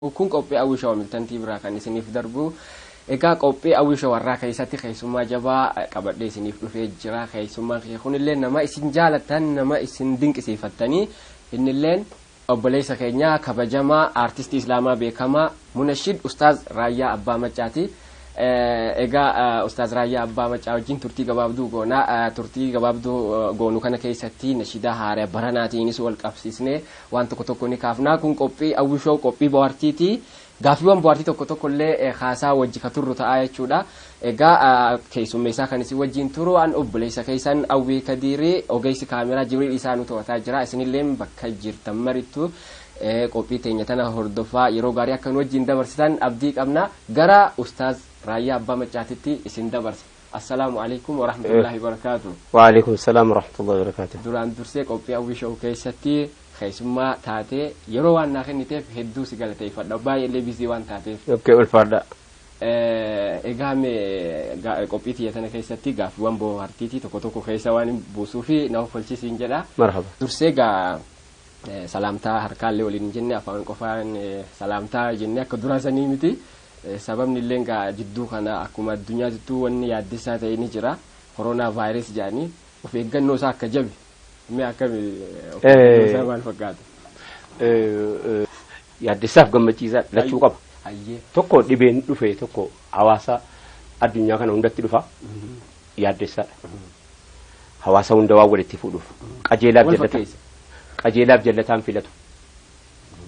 Kun qophii Hawwii Show Hamilton TV irraa kan isiniif darbu. Egaa qophii Hawwii Show har'aa keessatti keessummaa jabaa qabadhee isiniif dhufee jira. Keessummaan kiyya kunillee nama isin jaalattan, nama isin dinqisiifattanii. Innilleen obboleessa keenya kabajamaa aartistii Islaamaa beekamaa Munashid Ustaaz Raayyaa Abbaa Maccaati. Egaa Ustaaz Raayyaa Abbaa Maccaa wajjin turtii gabaabduu goona. Turtii gabaabduu goonu kana keessatti nashidaa haaraa baranaatiinis wal qabsiisnee waan tokko tokko ni kaafna. Kun qophii Hawwii Show qophii bohaartiiti. Gaaffiiwwan bohaartii tokko tokko illee haasaa wajji ka turru ta'a jechuudha. Egaa keessummeessaa kan isin wajjin turu an obboleessa keessan Hawwii Kadiirii, ogeessi kaameraa Jibriil isaa nu to'ataa jira. Isinillee bakka jirtan marittu qophii teenya tana hordofaa yeroo gaarii akka nu wajjin dabarsitan abdii qabna. Gara Ustaaz Raayyaa Abbaa Maccaatitti isin dabarsa. Assalaamu alaikum wa rahmatullahi wa barakaatu. Waalaikum salaam wa rahmatullahi wa barakaatu. Duraan dursee qophii Hawwii Show keessatti keessummaa taatee yeroo waan naa kenniteef hedduu si galateeffadha. Baay'eellee busy waan taateef. Okay, ulfaadha. Egaa mee qophii tiyya tana keessatti gaaffiiwwan bohaartiitii tokko tokko keessa waan buusuu fi na offolchisiin jedha. Marhaba. Dursee gaa salaamtaa harkaallee waliin hin jenne, afaan qofaan salaamtaa jenne akka duraa sanii miti. Sababni illee gaa jidduu kana akkuma addunyaatittuu wanni yaaddessaa ta'e ni jira. Koronaa vaayirasii jedhanii of eeggannoo isaa akka jabe. Mee akkami, of eeggannoo isaa maal fakkaata? Yaaddessaaf gammachiisaa lachuu qaba. Tokko dhibeen dhufe tokko hawaasa addunyaa kana hundatti dhufa. Yaaddessaadha. Hawaasa hunda waan walitti fuudhuuf. Qajeelaaf Wal jallata. fakkeessa. Qajeelaaf jallataan filatu.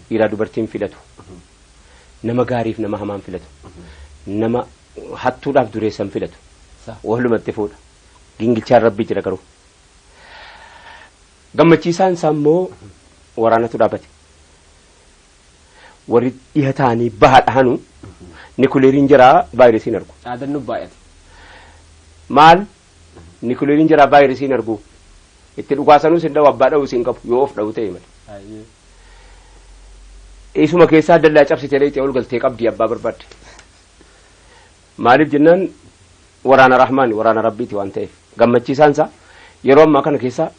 Dhiiraa dubartiin filatu. Nama gaariif nama hamaan filatu. Nama hattuudhaaf dureessan filatu. Walumatti fuudha. Gingilchaan rabbi jira garuu. Gammachiisaan isaa immoo waraanatu dhaabate. Warri dhiha ta'anii baha dhahanu nikuleeriin jiraa vaayirasiin argu. Dhaadannoo baay'ate. Maal nikuleeriin jiraa vaayirasiin argu. Itti dhukaasanuus hin dha'u, abbaa dha'uus hin qabu yoo of dha'u ta'e malee. Isuma keessaa dallaa cabsitee dheeyxee ol galtee qabdii abbaa barbaadde. Maaliif jennaan waraana Rahmaani, waraana Rabbiiti waan ta'eef. Gammachiisaan isaa yeroo ammaa kana keessa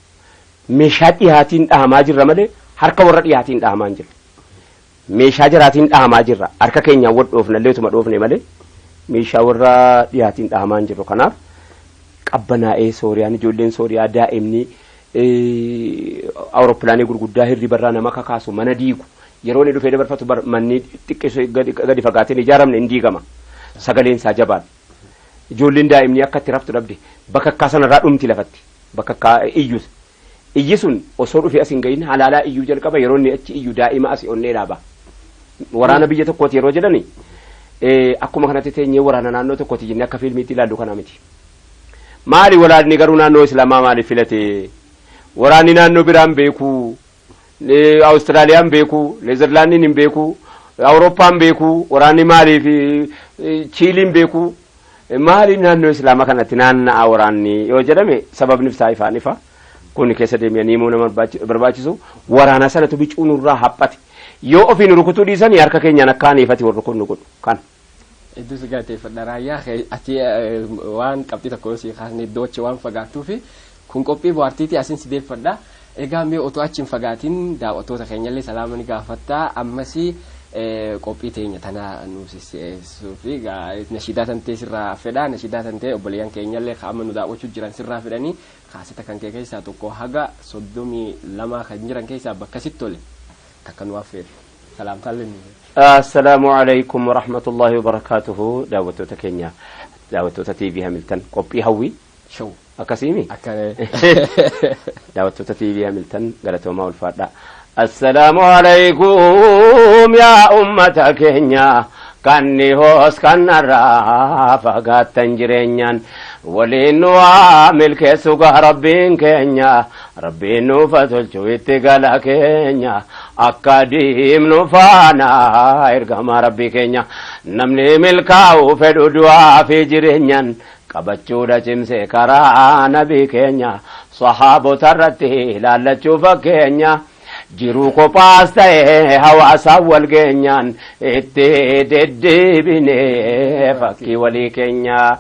meeshaa dhihaatiin dhahamaa jirra malee harka warra dhihaatiin dhahamaa hin jirru. Meeshaa jaraatiin dhahamaa jirra. Harka keenyaan wal dhoofna illee utuma dhoofne malee meeshaa warra dhihaatiin dhahamaa hin jirru. Kanaaf qabbanaa'ee Sooriyaan, ijoolleen Sooriyaa daa'imni awurooppilaanii gurguddaa hirribarraa nama kakaasu mana diigu. Yeroo inni dhufee dabarfatu bar manni xiqqeessu gadi fagaatee hin ijaaramne hin diigama. Sagaleen isaa jabaadha. Ijoolleen daa'imni akka itti raftu dhabde bakakkaa sanarraa dhumti lafatti. Bakakkaa iyyus. Iyyi sun osoo dhufee as hin gahin halaalaa iyyuu jalqaba, yeroo inni achi iyyu daa'ima asii onnee dhaaba. Waraana biyya tokkooti yeroo jedhani akkuma kanatti teenyee waraana naannoo tokkooti jennee akka fiilmiitti ilaallu kanaa miti. Maali waraanni garuu naannoo Islaamaa maaliif filate? Waraanni naannoo biraan beeku, Awustiraaliyaan beeku, Neezerlaandiin hin beeku, Awurooppaan beeku, waraanni maaliif Chiiliin beeku, maaliif naannoo Islaamaa kanatti naanna'a waraanni yoo jedhame sababni isaa ifaan ifa. Kun keessa deemanii himuu nama barbaachisu, waraana sanatu bicuu nurraa haphate. Yoo ofii nu rukutuu dhiisanii harka keenyaan akka aniifati warri kun nu godhu. Kana. Hedduu si galateeffadha Raayyaa. Ati waan qabxii tokko si kaasne iddoo achi waan fagaattuufi kun qophii bohaartiitii asin si deeffadha. Egaa mee otoo achi hin fagaatin daawwattoota keenyallee salaama ni gaafatta. Ammasii qophii teenya tana nu sisseessuu fi nashiidaa tantee sirraa fedha. Nashiidaa tantee obboleeyyan keenyallee amma nu daawwachuu jiran sirraa fedhanii kaaseta kan kee keessaa tokko haga 32 kan jiran keessaa bakka sitti tole takka nu affeeri. Salaamtaallee nu. Assalaamu alaikum warahmatullahi wabarakaatuhu. Daawwattoota keenya, daawwattoota TV Hamilton, qophii Hawwii Show. Akkasiimi. Akkana. Daawwattoota TV Hamilton, galatoomaa, ulfaadha. Assalaamu alaikum yaa ummata keenya kan dhihoos kan narraa fagaattan, jireenyaan waliin nu haa milkeessu gaa rabbiin keenya, rabbiin nuufa tolchu itti gala keenya, akka diimnu faana ergamaa rabbii keenya. Namni milkaa'u fedhu du'aa fi jireenyaan qabachuudha cimse karaa nabii keenya, sahaabota irratti ilaallachuu fakkeenya, jiruu kophaas ta'e hawaasaan wal geenyaan itti deddeebine fakkii walii keenya,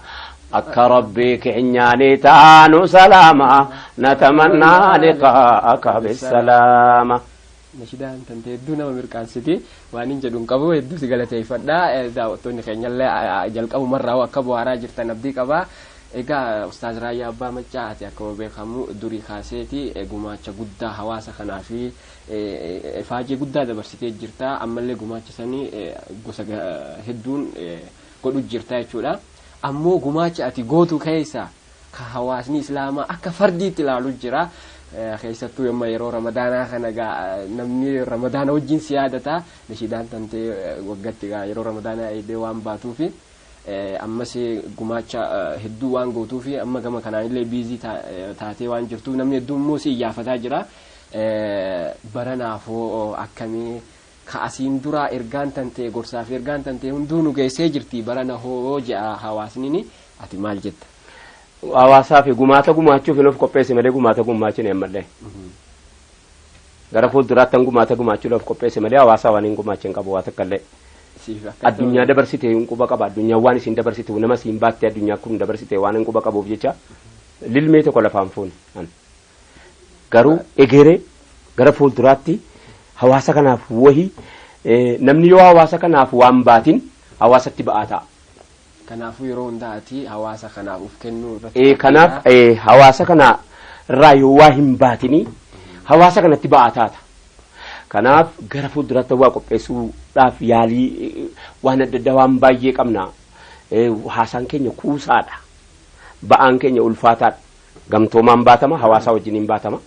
akka rabbii keenyaanii taanu salaama, natamannaa liqaaka bisalaama. Nashidaan tante hedduu nama mirqaansiti. Waan hin jedhu hin qabu, hedduu si galateeffadha. Daawwattoonni keenyallee jalqabumarraa akka bohaaraa jirtan abdii qaba. Egaa Ustaaz Raayyaa Abbaa Maccaa, ati akkuma beekamu durii kaaseeti gumaacha guddaa hawaasa kanaa fi faajii guddaa dabarsitee jirta. Ammallee gumaacha sanii gosa hedduun godhu jirta jechuudha. Ammoo gumaacha ati gootu keessa ka hawaasni islaamaa akka fardiitti ilaalu jira. Keessattuu yommuu yeroo Ramadaanaa kana gaa namni Ramadaana wajjin si yaadata. Nashidaan tantee waggatti gaa yeroo Ramadaanaa eegdee waan baatuufi ammas gumaacha hedduu waan gootuufi amma gama kanaanillee busy taatee waan jirtuuf namni hedduun immoo si iyyaafataa jira. Baranaafoo akkamii ka asiin dura ergaan tantee, gorsaa fi ergaan tantee hunduu nu geessee jirti, barana hoo jedha hawaasni, ati maal jetta? Hawaasaa fi gumaata gumaachuuf hin of qopheesse malee gumaata gumaachine ammallee. Gara fuulduraatti gumaata gumaachuudhaaf qopheesse malee hawaasaa waan hin gumaachin qabu waa takka illee. Siif akka Addunyaa dabarsite hin quba qaba. Addunyaa waan isin dabarsite, nama siin baatte, addunyaa kun dabarsite waan hin quba qabuuf jecha lilmee tokko lafaan fuune. Garuu egeree gara fuulduraatti hawaasa kanaaf wahi, namni yoo hawaasa kanaaf waan baatin hawaasatti ba'aa ta'a. Kanaafuu yeroo hundaa ati hawaasa kanaaf of kennuu irratti. Kanaaf hawaasa kana irraa yoo waa hin baatinii hawaasa kanatti ba'aa taata. Kanaaf gara fuulduraatti waa qopheessuudhaaf yaalii waan adda addaa waan baay'ee qabna. Haasaan keenya kuusaadha. Ba'aan keenya ulfaataadha. Gamtoomaan baatama, hawaasa wajjin hin baatama.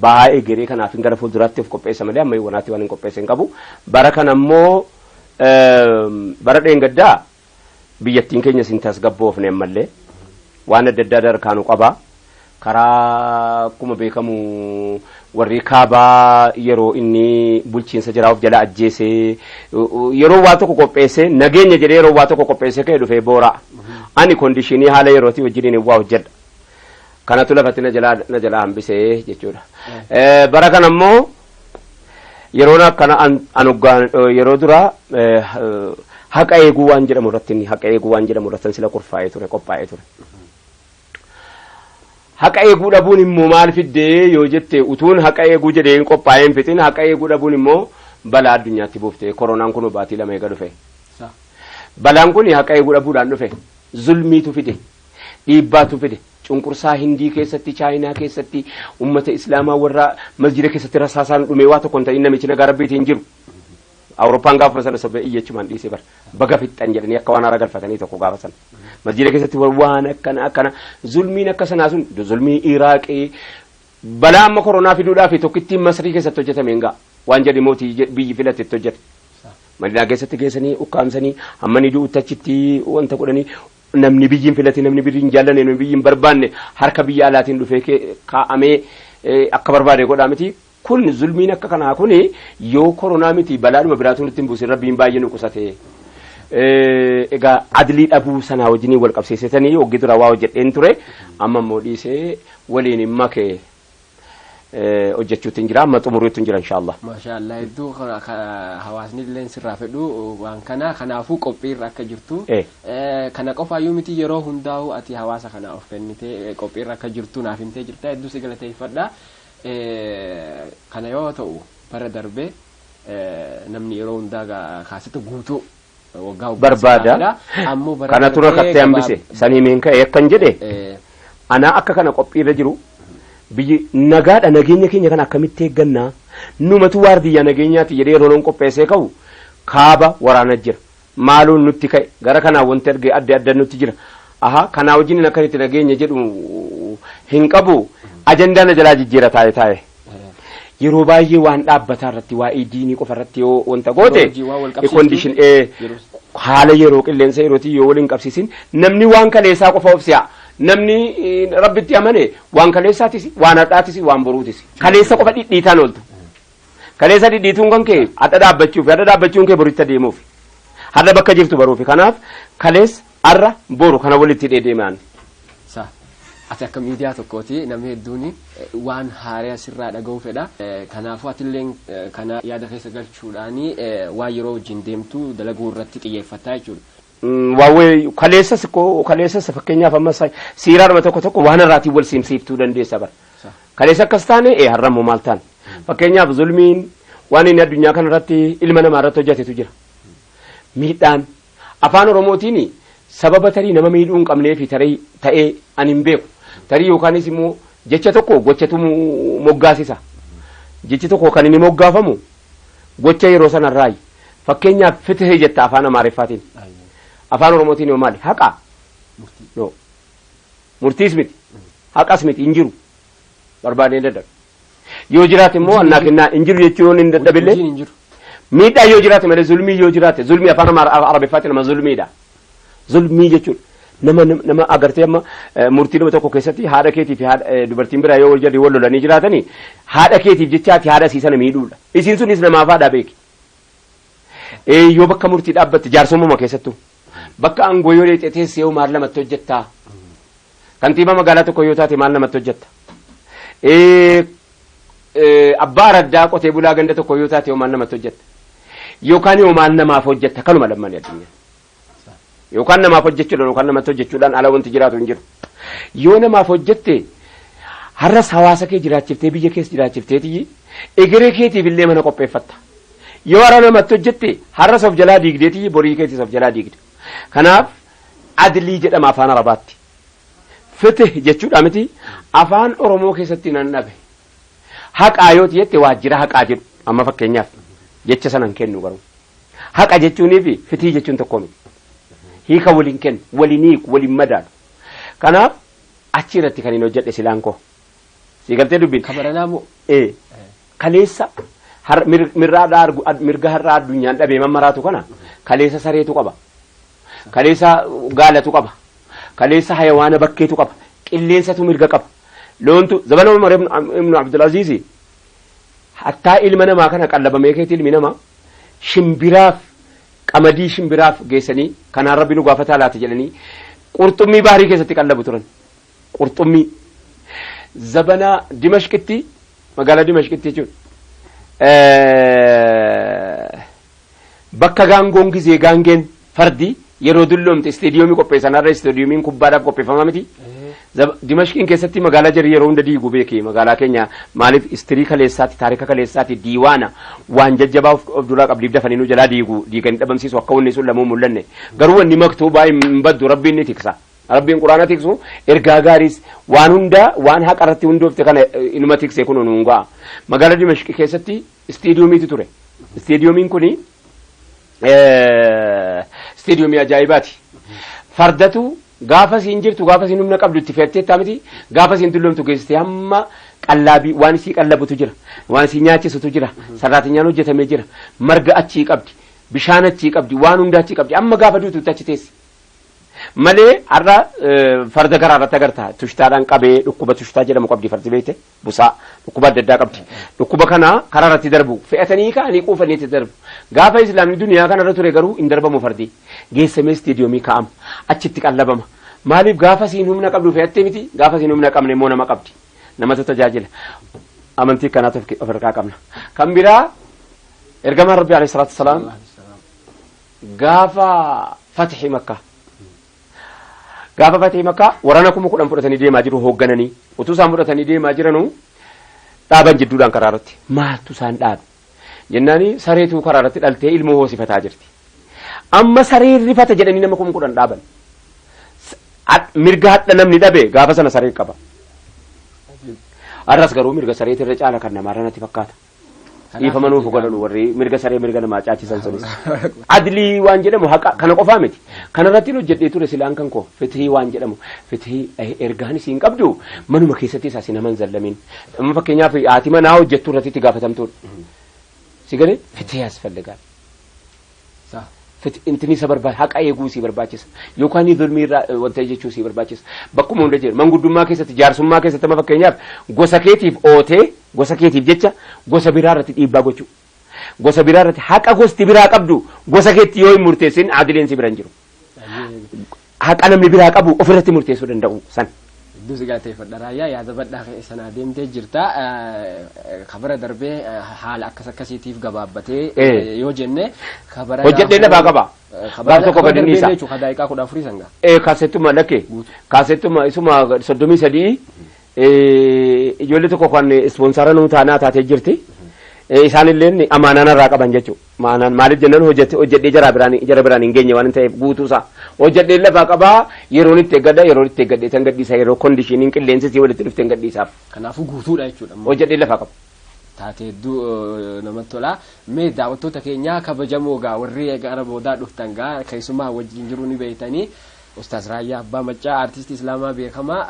Ba'aa egeree kanaaf gara fuulduraatti of qopheessa malee amma wanaatti waan hin qopheesse hin qabu. Bara kana immoo, bara dheengaddaa biyyattiin keenya sin tasgabboofne, ammallee waan adda addaa darkaanu qaba. Karaa akkuma beekamu warri kaabaa yeroo inni bulchiinsa jiraa of jala ajjeesee, yeroo waa tokko qopheessee nageenya jedhee, yeroo waa tokko qopheessee ka'ee dhufee boora. Ani condition haala yerootii wajjiniin waa hojjedha. Kanatu lafatti na jalaa hambisee jechuudha. Bara kana immoo yeroon akkana an yeroo dura haqa eeguu waan jedhamu irratti, haqa eeguu waan jedhamu irratti sila kurfaa'ee ture, qophaa'ee ture. Haqa eeguu dhabuun immoo maal fiddee yoo jette, utuun haqa eeguu jedhee hin qophaa'ee hin fixin, haqa eeguu dhabuun immoo balaa addunyaatti buufte. Koronaan kun baatii 2 eega dhufe. Balaan kun haqa eeguu dhabuudhaan dhufe. Zulmiitu fide. Dhiibbaatu fide. Cunqursaa Hindii keessatti, Chaayinaa keessatti, ummata Islaamaa warra masjida keessatti rasaasaan dhumee waa tokko hin ta'in, namichi nagaa rabbiitiin jiru. Awurooppaan gaafa sana sobee iyyachumaan dhiisee bara. Baga fixxan jedhanii akka waan haara galfatanii tokko gaafa sana. Masjida keessatti waan akkana akkana zulmiin akka sanaa sun, zulmii Iraaqii, balaa amma koronaa fiduudhaaf tokkittiin Masrii keessatti hojjetame hin ga'a. Waan jedhi mootii biyyi filatte itti hojjete. Madinaa keessatti geessanii ukkaamsanii hamma inni du'utti achitti wanta godhanii, namni biyyi hin filate, namni biyyi hin jaallanne, namni biyyi hin barbaanne harka biyya alaatiin dhufee kaa'amee akka barbaade godhaa miti. Kun zulmiin akka kanaa kun yoo koronaa miti balaadhuma biraatu nutti hin buusin, rabbiin baay'ee nu qusate. Egaa adlii dhabuu sanaa wajjiniin wal qabsiisatanii hoggii dura waa hojjedheen ture, amma immoo dhiisee waliin hin make hojjechuutti hin jira, amma xumuruutti hin jira inshaallah. Maashaa Allah, hedduu hawaasni illee sirraa fedhu waan kana, kanaafuu qophiirra akka jirtu. Kana qofaayyuu miti, yeroo hundaa'u ati hawaasa kana of kennitee qophiirra akka jirtu naaf himtee jirta, hedduu si galateeffadha. Kana yoo ta'u, bara darbe namni yeroo hundaa kaasetta guutuu waggaa waggaa barbaada. Ammoo bara Kana tura darbee kattee hambise san himeen ka'e akkan jedhe, anaa akka kana qophiirra jiru, biyyi nagaadha, nageenya keenya kana akkamitti eeggannaa, numatu waardiyyaa nageenyaati jedhee yeroo loon qopheessee ka'u, kaaba waraana jira, maaluun nutti ka'e, gara kanaa wanti arge adda adda nutti jira, aha, kanaa wajjin akkanitti nageenya jedhu hin qabu, ajandaa na jalaa jijjiira taa'e taa'e. Yeroo baay'ee waan dhaabbataa irratti, waa'ee diinii qofa irratti yoo wanta goote, hojii waan wal qabsiistu, condition haala yeroo qilleensa yerootii yoo waliin qabsiisin, namni waan kaleessaa qofa of si'a. Namni rabbitti amane waan kaleessaatis, waan har'aatis, waan boruutis. Kaleessa qofa dhidhiitaan ooltu. Kaleessa dhidhiituun kan kee hadha dhaabbachuuf, hadha dhaabbachuun kee boritti adeemuuf, har'a bakka jirtu baruufi. Kanaaf kaleessa, har'a, boru kana walitti hidhee deemaan. Sa. Ati akka miidiyaa tokkooti namni hedduun waan haaraa sirraa dhaga'uu fedha. Kanaafuu atillee kana yaada keessa galchuudhaan waan yeroo wajjin deemtu dalaguu irratti xiyyeeffattaa jechuudha. Waawwee, kaleessas koo kaleessas, fakkeenyaaf amma siiraadhuma tokko tokko waan irraatiin wal simsiiftuu dandeessa bara. Sa. Kaleessa akkas taane, har'a immoo maal taane? Fakkeenyaaf zulmiin Waan inni addunyaa kanarratti ilma namaa irratti hojjetetu jira. Miidhaan afaan Oromootiin sababa tarii nama miidhuu hin qabneefi tarii ta'ee ani hin beeku. Tarii yookaanis immoo jecha tokko gochatu moggaasisa. Jechi tokko kan inni moggaafamu gocha yeroo sanarraayi. Fakkeenyaaf fitihee jetta afaan Amaariffaatiin. Afaan Oromootiin yoo maali? Haqa? No. Murtiis miti. Haqas miti, hin jiru. Barbaadee dadhabe. Yoo jiraate immoo annaa kennaa, hin jiru jechuun hin dadhabillee. Hojiin hin jiru. Miidhaa yoo jiraate malee, zulmii yoo jiraate, zulmii afaan Arabiffaatti nama zulmiidha. Zulmii jechuudha. Nama agartee amma murtii nama tokko keessatti haadha keetii fi haadha dubartiin biraa yoo wal jarri wal lolanii jiraatanii, haadha keetiif jecha ati haadha isii sana miidhuudha. Isiin sunis namaaf haadha beeki. Yoo bakka murtii dhaabbatte, jaarsummaa keessattuu bakka aangoo yoo dheexee teessee yoo maal namatti hojjettaa? Kantiibaa magaalaa tokko yoo taate maal namatti hojjetta? Abbaa araddaa qotee bulaa ganda tokko yoo taate yoo maal namatti hojjetta? Yookaan yoo maal namaaf hojjetta? Kanuma lammanii addunyaa. Yookaan namaaf hojjechuudhaan yookaan namatti hojjechuudhaan ala wanti jiraatu hin jiru. Yoo namaaf hojjette, har'as hawaasa kee jiraachiftee, biyya kees jiraachifteetii, egeree keetiif illee mana qopheeffatta. Yoo har'a namatti hojjette, har'as of jalaa diigdeetii, borii keetiis of jalaa diigda. Kanaaf adlii jedhama afaan Arabaatti. Fitih jechuudha miti, afaan Oromoo keessatti nan dhabe. Haqaa yoo jette, waajjira haqaa jedhu amma fakkeenyaaf jecha sana hin kennu garuu. Haqa jechuunii fi fitii jechuun tokko miti. Hiika waliin kennu, waliin hiiku, waliin madaalu. Kanaaf achi irratti kan hin hojjedhe silaan koo. Si galtee dubbiin? Kabaranaa moo? Ee. Kaleessa mirga har'aa addunyaan dhabee mammaraatu kana kaleessa sareetu qaba. Kaleessa gaalatu qaba. Kaleessa hayawaana bakkeetu qaba. Qilleensatu mirga qaba. Loontu zabana Umar ibn Abdulaziz hattaa ilma namaa kana qallabamee keeti, ilmi namaa shimbiraaf qamadii shimbiraaf geessanii, kanaan rabbi nu gaafataa laata jedhanii, qurxummii baarii keessatti qallabu turan. Qurxummii. Zabana Dimashqitti, magaalaa Dimashqitti jechuudha. Bakka gaangoon gizee gaangeen fardi yeroo dulloomte isteediyoomii qopheessan, har'a isteediyoomiin kubbaadhaaf qopheeffama miti. Dimashqiin keessatti, magaalaa jarri yeroo hunda diigu beeki, magaalaa keenya maaliif istirii kaleessaati, taarika kaleessaati, diiwaana waan jajjabaa of duraa qabdiif dafanii nu jalaa diigu, diiganii dhabamsiisu akka wanni sun lamuu mul'anne. Garuu wanni maktuubaa hin baddu, rabbiin ni tiksa. Rabbiin quraana tiksu, ergaa gaariis waan hunda waan haqa irratti hundoofte kana inuma tikse, kun nuun ga'a. Magaalaa Dimashqi keessatti isteediyoomiitu ture. Isteediyoomiin kuni isteediyoomii ajaa'ibaati. Fardatu gaafa siin jirtu, gaafa siin humna qabdu itti fe'attee miti, gaafa siin dulloomtu geessite, hamma qallaabii waan isii qallabutu jira, waan isii nyaachisutu jira, sarraatinyaan hojjetamee jira, marga achii qabdi, bishaan achii qabdi, waan hunda achii qabdi, amma gaafa duututti achi teessi. Malee har'a farda garaa irratti agarta, tushtaadhaan qabee, dhukkuba tushtaa jedhamu qabdi fardi, beekte, busaa, dhukkuba adda addaa qabdi. Dhukkuba kana karaa irratti darbu fe'atanii ka'anii quufanii itti darbu. Gaafa islaamni duniyaa kanarra ture garuu hin darbamu fardi. Geessamee isteediyoomii kaa'ama. Achitti qallabama. Maaliif? Gaafa siin humna qabdu fe'attee miti, gaafa siin humna qabne immoo nama qabdi. Namatu tajaajila. Amantii kanaatu of harkaa qabna. Kan biraa, ergamaan Rabbi alayhi salaatu wasalaam gaafa fatihii Makkaa. Gaafa fatihii Makkaa waraana 10,000 fudhatanii deemaa jiru hooggananii. Utuu isaan fudhatanii deemaa jiranuu dhaaban jidduudhaan karaa irratti. Maaltu isaan dhaabe? Jennaani sareetu karaa irratti dhaltee ilmoo hoosifataa jirti. Amma sareen rifata jedhanii nama 10,000 dhaaban. Mirga hadha namni dhabe gaafa sana saree qaba. Har'as garuu mirga sareetirra caala kan namaarra natti fakkaata. Dhiifama nuuf godhanu warri mirga saree mirga namaa caachisan sunis. Adlii waan jedhamu haqa kana qofaa miti. Kanarratti hojjedhee ture silaan kan koo fitihii waan jedhamu, fitihii ergaan isiin qabdu manuma keessatti isaa si naman zallamin. Amma fakkeenyaaf haati manaa hojjettuu irratti itti gaafatamtuudha. Si galee fitihii asfalligaa. Intini isa barbaada, haqa eeguu si barbaachisa, yookaan zulmii irraa wanta jechuu si barbaachisa. Bakkuma hunda jiru, manguddummaa keessatti, jaarsummaa keessatti, amma fakkeenyaaf gosa keetiif ootee, gosa keetiif jecha gosa biraa irratti dhiibbaa gochuu, gosa biraa irratti haqa gosti biraa qabdu gosa keetti yoo hin murteessin, adileen si bira hin jiru. Haqa namni biraa qabu ofirratti murteessuu danda'u san. Hedduu si galateeffadha Raayyaa, yaada bal'aa sanaa deemtee jirta. Kabara darbee haala akkas akkasiitiif gabaabbatee yoo jenne kabara Hojjedhee lafaa qaba. Gaaf tokko gadi dhiisa. Jechuudha daqiiqaa 14 sangaa. Kaasettuma lakke, kaasettuma isuma 33, ijoollee tokko kan ispoonsara nuu taanaa taatee jirti. Isaanillee amaanaan irraa qaban jechuudha. Maanaan maaliif jennaan hojjedhee jara biraan hin geenye waan ta'eef guutuusaa. Hojjedhee lafaa qabaa, yeroon itti eeggadha, yeroon itti eeggadhee tan gadhiisa, yeroo conditioniin qilleensi sii walitti dhufte hin gadhiisaaf. Kanaafuu guutuudha jechuudha. Hojjedhee lafaa qaba. Taatee hedduu namatti tola. Mee daawwattoota keenyaa kabajamoo gaa warri gara boodaa dhuftan gaa keessumaa wajjin jiru ni beektanii. Ustaaz Raayyaa Abbaa Maccaa, artistii Islaamaa beekamaa,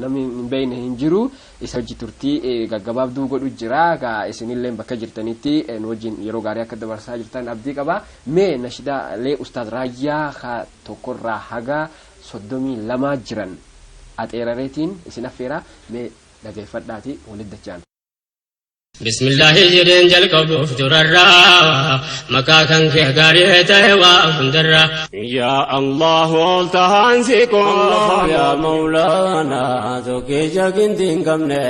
namni hin beekne hin jiru. Isa hojii turtii gaggabaabduu godhu jira. Gaa isinillee bakka jirtanitti nu wajjin yeroo gaarii akka dabarsaa jirtan abdii qaba. Mee nashidaalee Ustaaz Raayyaa ka tokkorraa haga 32 jiran axeerareetiin isin affeera, mee dhageeffadhaati walitti dachaan. بسم الله jedheen jalqabuuf durarraa maqaa kan kee gaarii ta'e waa hundarraa. يا الله oltahansiku يا مولانا tokkicha gintiin qabne.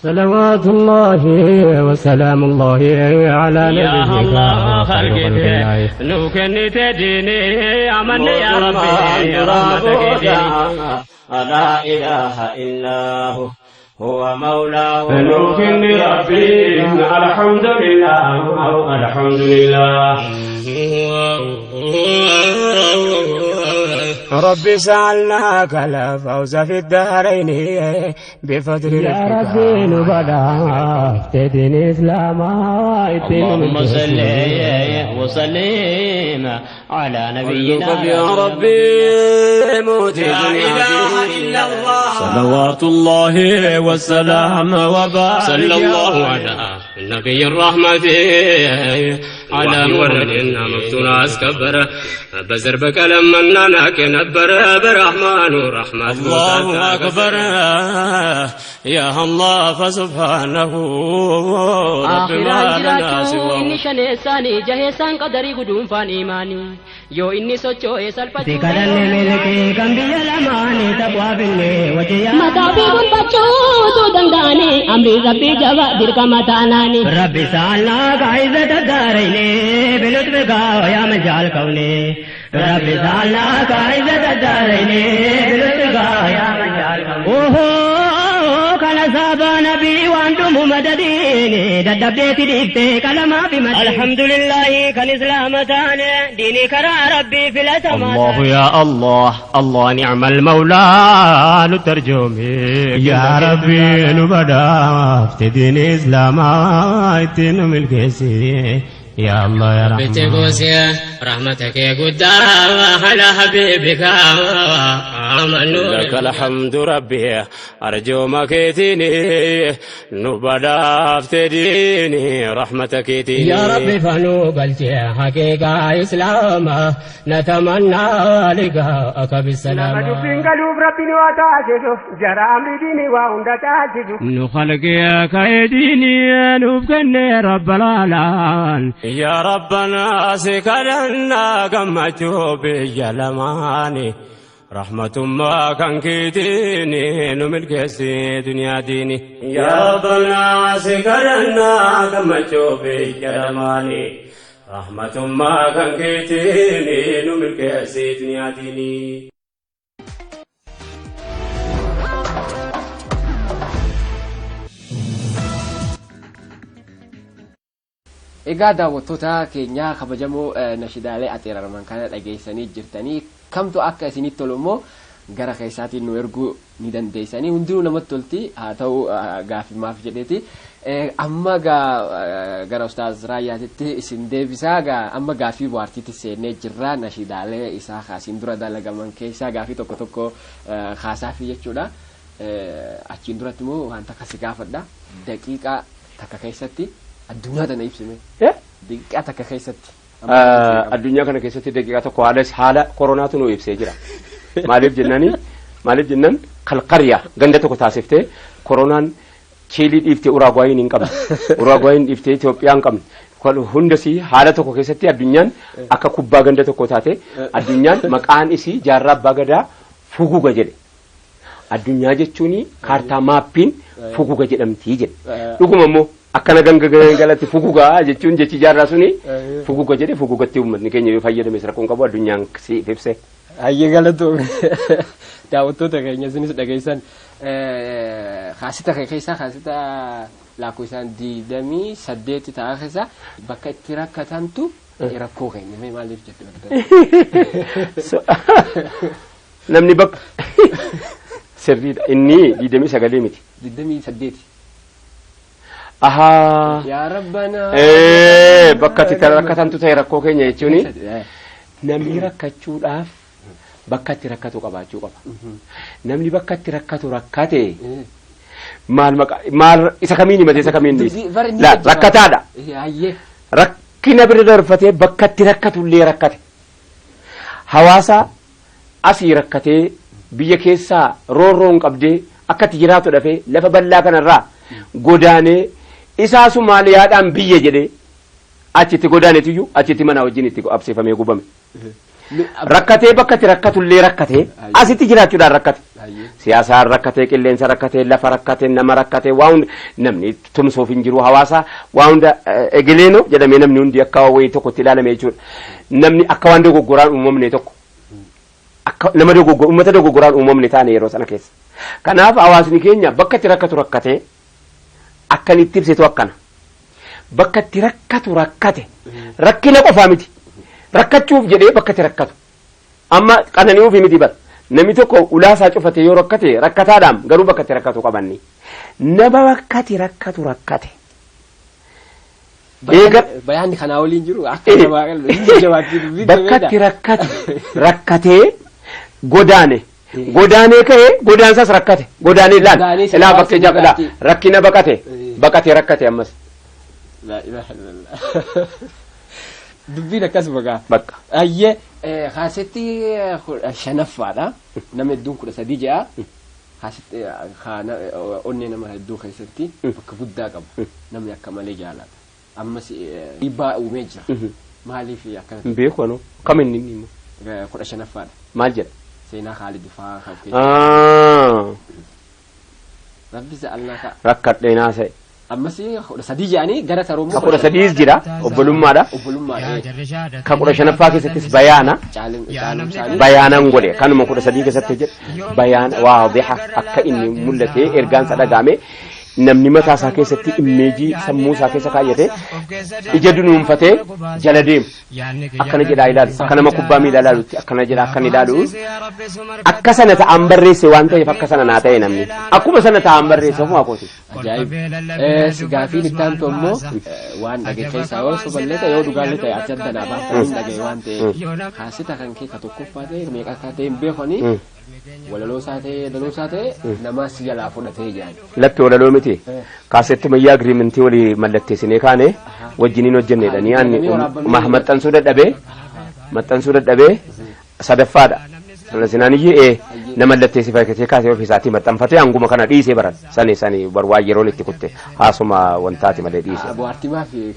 صلوات الله وسلام الله على يا نبيك الله خير خلق الله. خلقك nu kennite diinii amanne yaa rabbi rahmata keetiin. لا إله إلا هو هو مولاه. نوكن ربي، الحمد لله، الحمد لله. ربي سألناك الفوز في الدارين بفضل يا ربي نبدا تدين إسلاما. اللهم صل وسلم على نبينا. يا ربي موت لا إله إلا الله. صلوات الله والسلام وبارك. صلى الله على النبي الرحمة على مورد مبتون አስከበረ በዘር በቀለም መናናቅ የነበረ በረህማኑ ረሕመት። الله أكبر يا الله فسبحانه رب ما Akhiraan لنا jiraachuu سواه. Inni shaneessaanii jaheessaan qadarii guduunfaan imaanii yoo inni socho'e salphachuu. Mataa fi gonfachuutu danda'anii amrii rabbii jaba dirqama taanaani. ربي سألناك عزة الدارين بلطفك يا مجال كوني، ربي سألناك عزة الدارين بلطفك يا مجال كوني. أوه كان سابا نبي وأنتم مددين ددبيت ديبتي كلمة بمدين. الحمد لله كان إسلام تاني ديني كرا ربي في الأسماء. الله يا الله الله نعم المولى نترجمي. يا ربي نبدا دين إسلام ملكسي يا الله يا رحمن. بتقوسي رحمتك يا قدام على حبيبك آمنوا. لك الحمد ربي أرجو مكيتني نبدا افتديني رحمتك تيني. يا ربي فنو قلت حقيقة إسلام نتمنى لقاءك بالسلامة. نخلقك ديني نبكني رب العالمين. يا ربنا سكرنا قمتو بجلماني رحمة ما كان كيتيني نملك دنيا ديني. يا ربنا سكرنا قمتو بجلماني رحمة ما كان كيتيني نملك دنيا ديني. Egaa daawwattoota keenyaa kabajamoo, nashidaalee axeeraraman kana dhageessanii jirtanii, kamtu akka isinitti tolu immoo gara keessaatiin nu erguu ni dandeessanii. Hundinuu namatti tolti, haa ta'u gaaffimaaf jedheeti. Amma gara Ustaaz Raayyaatitti isin deebisaa. Gaa amma gaaffii bohaartiitti seennee jirra. Nashidaalee isaa kaasiin dura dalagaman keessaa gaaffii tokko tokko kaasaafi jechuudha. Achiin duratti immoo wanta akkasi gaafadha. Daqiiqaa takka keessatti addunyaa tana ibsime. Daqiiqaa takka keessatti. Addunyaa kana keessatti daqiiqaa tokko haala koronaatu nu ibsee jira. Maaliif jennaan kalqariyaa ganda tokko taasiftee koronaan Chiilii dhiiftee Uraagwaayin hin qabne. Uraagwaayin dhiiftee Itoophiyaa hin qabne. Hundasii haala tokko keessatti addunyaan akka kubbaa ganda tokko taate, addunyaan maqaan isii Jaarraa Abbaa Gadaa fuguga jedhe. Addunyaa jechuun kaartaa maappiin fuguga jedhamtii jedhe. Dhuguma immoo akkana ganga galatti fugugaa jechuun jechi jaarraa suni fuguga jedhe, fugugatti uummatni keenya yoo fayyadame rakkoon qabu, addunyaan siif ibse. Hayyee, galatoome. Daawwattoota keenya isinis dhageessan. Kaasita kee keessaa kaasita Lakkoofsaan 28 ta'a keessa bakka itti rakkatantu rakkoo keenya. Mee maaliif jette bakka? Namni bakka sirriidha inni 29 miti. 28. Ahaa. Yaa Rabbanaa. Bakka itti rakkatantu ta'e rakkoo keenya jechuuni namni rakkachuudhaaf bakka itti rakkatu qabaachuu qaba. Namni bakka itti rakkatu rakkate maal maqa maal isa kamiin himate isa kamiin dhiise? Laal, rakkataadha. Hayyee. Rakkina bira darfatee bakka itti rakkatu illee rakkate. Hawaasa asii rakkatee biyya keessaa roorroon qabdee akka itti jiraatu dhabee lafa bal'aa kanarraa godaanee isaa Somaaliyaadhaan biyya jedhee achitti godaaneetiyyuu achitti mana wajjin itti abseeffamee gubame. Rakkatee bakka itti rakkatullee rakkatee asitti jiraachuudhaan rakkate. Siyaasaan rakkatee, qilleensa rakkatee, lafa rakkatee, nama rakkatee, waa hunda namni tumsuuf hin jiru hawaasa waa hunda egeleenoo jedhamee namni hundi akka wayii tokkotti ilaalame jechuudha. Namni akka waan dogoggoraan uumamne tokko akka nama dogoggor uummata dogoggoraan uumamne taane yeroo sana keessa. Kanaaf hawaasni keenya bakka itti rakkatu rakkatee akkan itti ibsitu akkana. Bakka itti rakkatu rakkate rakkina qofaa miti. Rakkachuuf jedhee bakka itti rakkatu. Amma qanani'uufi miti bara. Namni tokko ulaasaa cufate yoo rakkate rakkataadhaam garuu bakka itti rakkatu qabanni. Nama bakka itti rakkatu rakkate. Bayaanni kanaa waliin jiru akka namaa qalbii jabaatti dubbii. Bakka itti rakkate rakkatee godaane. Godaanee ka'ee godaansaas rakkate. Godaanee laal. Ilaa fakkeenyaaf ilaa rakkina baqate. Baqatee rakkate ammas. Laa ilaaha illallah. Dubbiin akkasuma gaa. Bakka. Ayyee kaasetti 15ffaadha. Nama hedduun 13 jedha. Kaasetti onnee nama hedduu keessatti bakka guddaa qaba. Namni akka malee jaalata. Ammas dhiibbaa uumee jira. Maaliif akkanatti? Hin beeku anoo. Kam inni inni immoo? 15ffaadha. Maal jedha? Seenaa Khaalid fa'aa kan of keessaa. Rabbi sa'alnaa ka'a. Rakkadhee naasa'e. Ammas 13 jedhanii gara taroo Ka 13s jira obbolummaadha. Obbolummaadha. Ka 15ffaa keessattis bayaana. Caalumsaanii. Bayaanan godhe kanuma 13 keessatti hojjedhe bayaana waadiha akka inni mul'atee ergaan isaa dhaga'ame namni mataa isaa keessatti immeejii sammuu isaa keessa kaayyate ija dunuunfatee jala deemu akkana jedhaa ilaalu akka nama kubbaa miilaa ilaalutti akkana jedha akkan ilaalu akka sana ta'an barreesse waan ta'eef akka sana naa ta'e namni akkuma sana ta'an barreesse ofumaa kooti. Ajaa'ib. Gaafiin itti aantu ammoo waan dhage keessaa yoo soballee ta'e yoo dhugaallee ta'e achi adda naa baaftaa hin dhagaye waan ta'eef. Kaasita kan kee ka tokkoffaa ta'e meeqa akka ta'e hin beekani walaloo isaa ta'e yeedaloo isaa ta'e namaa si jalaa fudhatee jedhan. Lakki, walaloo miti. Kaasettumayyaa agreementii walii mallatteessinee kaane wajjiniin hojjenneedha. Ni ani maxxansuu dadhabee sadaffaadha. Sinaan iyyee na mallatteessifatee kaasee ofiisaatii maxxanfatee hanguma kana dhiisee baran sani sani bar waa yeroon itti kutte haasuma wantaati malee dhiise. Bohaartimaa fi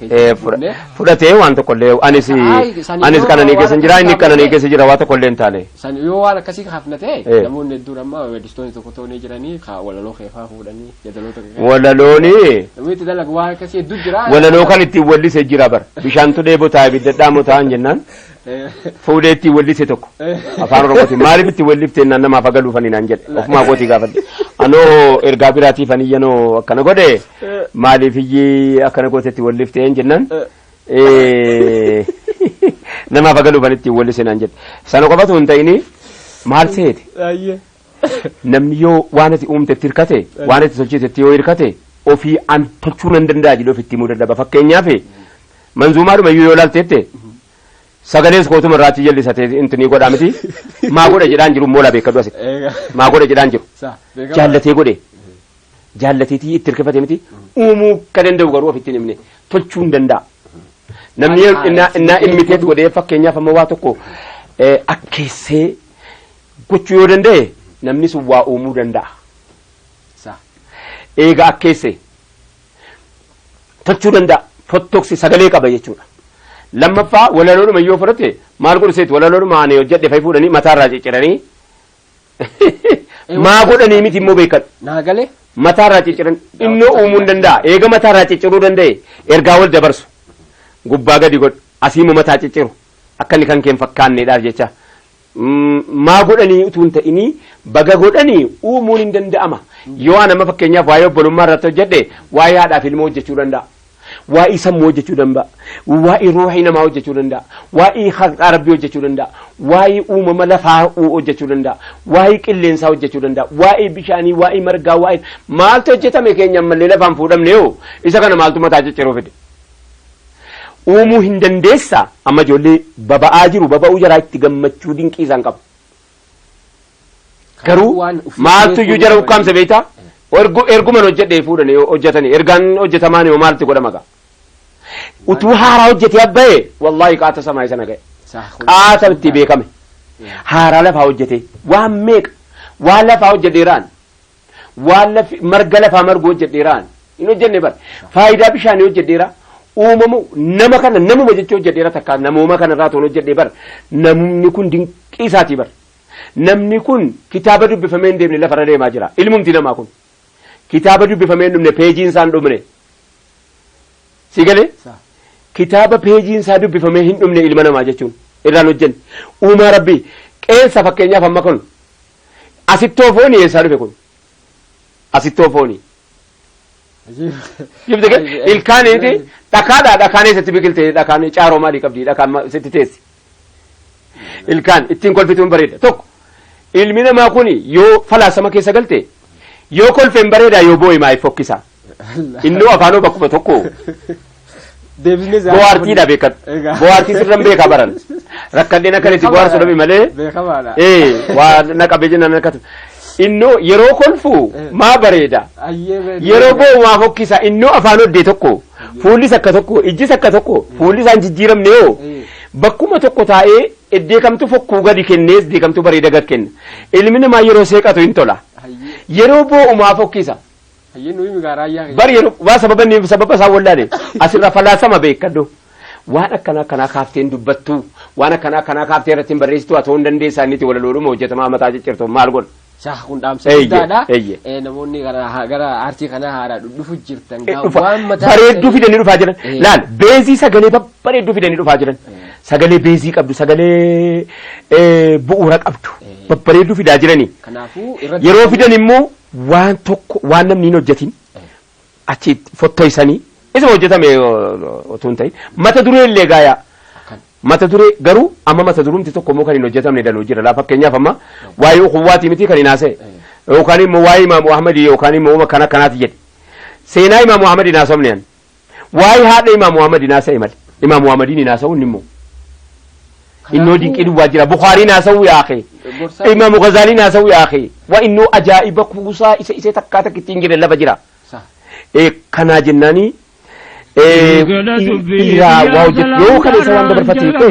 Fudhatee waan tokkollee anis anis qananii keessa hin jira, inni qananii keessa jira, waa tokkollee hin taane. San yoo waan akkasii kaafna ta'e namoonni hedduun amma weellistoonni tokko tokko ni jiranii ka walaloo keefaa fuudhanii yeedaloota. Walalooni. Namni itti dalagu waan akkasii hedduu jira. Walaloo kan ittiin wallise jira bara. Bishaantu dheebotaa ibidda dhaamotaa jennaan fuudhee ittiin wallise tokko afaan Oromootiin maaliif ittiin wallifte naan namaaf agaluufanii naan jedhe ofumaa kootii gaafadhe. Anoo ergaa biraatiif aniyyanoo akkana godhe maaliif iyyi akkana goote ittiin wallifte jennaan namaaf agaluufan ittiin wallise naan jedhe. Sana qofatu hin ta'ini, maal seete, namni yoo waan ati uumtetti hirkate, waan ati tolchitetti yoo hirkate, ofii an tolchuu nan danda'a jedhee ofitti himuu dadhaba. Fakkeenyaaf manzuumaadhuma iyyuu yoo ilaalteette sagalees kootuma irraa achi jallisate intinii godhaa miti, maa godha jedhaan jiru moola beekadu asitti maa godha jedhaan jiru jaallatee godhe jaallateetii itti hirkifate miti uumuu akka danda'u garuu ofitti hin himne tolchuu hin danda'a. Namni innaa immiteet godhee fakkeenyaaf amma waa tokko akkeessee gochuu yoo danda'e namni sun waa uumuu danda'a. Eega akkeesse tolchuu danda'a. Fottoksi sagalee qaba jechuudha. Lammaffaa walaloodhuma yoo fudhate maal godhu seeti, walaloodhuma ani hojjedhe fa'i fuudhanii mataarraa cicciranii maa godhanii miti immoo beekan. Naa galee. Mataarraa cicciran innoo uumuu hin danda'a. Eega mataarraa cicciruu danda'e ergaa wal dabarsu gubbaa gadi godhu asiimu mataa cicciru akka inni kan kee hin fakkaanneedhaaf jecha. Maa godhanii utuu hin ta'inii Baga godhanii uumuun hin danda'ama. Yoo an amma fakkeenyaaf waa'ee obbolummaa irratti hojjedhe, waa'ee haadhaaf ilmoo hojjechuu danda'a. Waa'ee sammuu hojjechuu danda'a. Waa'ee ruuhii namaa hojjechuu danda'a. Waa'ee haqaa rabbii hojjechuu danda'a. Waa'ee uumama lafaa hojjechuu danda'a. Waa'ee qilleensaa hojjechuu danda'a. Waa'ee bishaanii, waa'ee margaa, waa'ee maaltu hojjetame keenya ammallee lafaan fuudhamne yoo isa kana maaltu mataa cicciruu fide. Uumuu hin dandeessaa amma ijoollee baba'aa jiru baba'uu jaraa itti gammachuu dinqii isaan qabu. Garuu maaltu iyyuu jara ukkaamse beektaa? Erguman hojjedhee fuudhanii hojjetanii ergaan hojjetamaan yoo maaltu godhama gaa? Utuu haaraa hojjetee abbaye wallaahi qaata samaa sana ga'e. Qaata itti beekame. Haaraa lafaa hojjetee waan meeqa waan lafaa hojjedheeraan waan lafi marga lafaa margu hojjedheeraan hin hojjenne bar faayidaa bishaanii hojjedheera uumamu nama kana namuma jechuu hojjedheera takka namooma kanarraa toon hojjedhee bar namni kun dinqii isaatii bar namni kun kitaaba dubbifamee hin deemne lafarra deemaa jira ilmumti namaa kun kitaaba dubbifamee hin dhumne peejiin isaa hin dhumne si galee kitaaba peejiin isaa dubbifamee hin dhumne ilma namaa jechuun irraan hojjenne uumaa rabbii qeensa fakkeenyaaf amma kun asittoo foonii eessaa dhufe kun asittoo foonii Jibte ke ilkaaniiti dhakaadha dhakaan eessatti biqilte dhakaan caaroo maalii qabdi dhakaan sitti teessi. Ilkaan ittiin kolfituun bareeda tokko ilmi namaa kun yoo falaasama keessa galte yoo kolfe hin bareeda yoo boo'e maayif fokkisa. Innoo afaanoo bakkuma tokko Deebisnee bohaartiidha beekadhu. Egaa. Bohaartii sirran beekaa baran. Rakkadheen akka itti bohaarsu dhabe malee. Beekamaadha. Ee waa na qabee jennaan akkatu. Innoo yeroo kolfu maa bareeda. Ayyee beekama. Yeroo boo'u maa fokkisa. Innoo afaan oddee tokko. Fuullis akka tokko. Ijjis akka tokko. Fuulli isaan jijjiiramne yoo. Bakkuma tokko taa'ee iddee kamtu fokkuu gadi kennees iddee kamtu bareeda gad kenna. Ilmi namaa yeroo seeqatu hin tola. Ayyee. Yeroo boo'u maa fokkisa. Ayyee nuyi migaa raayyaa keenya. Bar yeroo waa sababa inni sababa isaa wallaale asirra falaasama beekadhu. Waan akkana akkanaa kaafteen dubbattu waan akkana akkanaa kaaftee irratti hin barreessitu haa ta'uu hin dandeessaa inni itti walaloodhuma hojjetamaa mataa ciccirtu maal godha. Saah kun dhaamsa Eeyye, guddaadha. eeyye. Namoonni gara aartii kanaa haaraa dhudhufu jirtan gaa Dhufa. waan mataa Bareedduu fidanii dhufaa jiran. Eh. Laal beezii sagalee babbareedduu fidanii dhufaa jiran. Sagalee beezii qabdu sagalee bu'uura qabdu babbareedduu fidaa jiranii. Kanaafuu irratti Yeroo fidan immoo waan tokko waan namni hin hojjetin achi fottoysanii isuma hojjetame otoo hin ta'in mata duree illee gaayaa mata duree garuu amma mata durumti tokko immoo kan hin hojjetamne danuu jira laa fakkeenyaaf amma waa'ee ukuwwaatii miti kan hin haasa'e yookaan immoo waa'ee imaamu Ahmadii yookaan immoo kana kanaati jedhe seenaa imaamu Ahmad hin haasofne an waa'ee haadha imaamu Ahmad hin haasa'e malee imaamu Ahmadiin hin haasa'u inni immoo innoo dinqii duwwaa jira Bukhaariin haasa'uu yaa akhi Gorsaa- Imaamu Ghazaaliin haasa'uu yaa akhi wa innoo ajaa'iba kuusaa isa isee takkaa takka ittiin jire lafa jira Saah. Kanaa jennaanii dhiiraa waa hojjetu yoo kaleessa waan dabarfate ta'e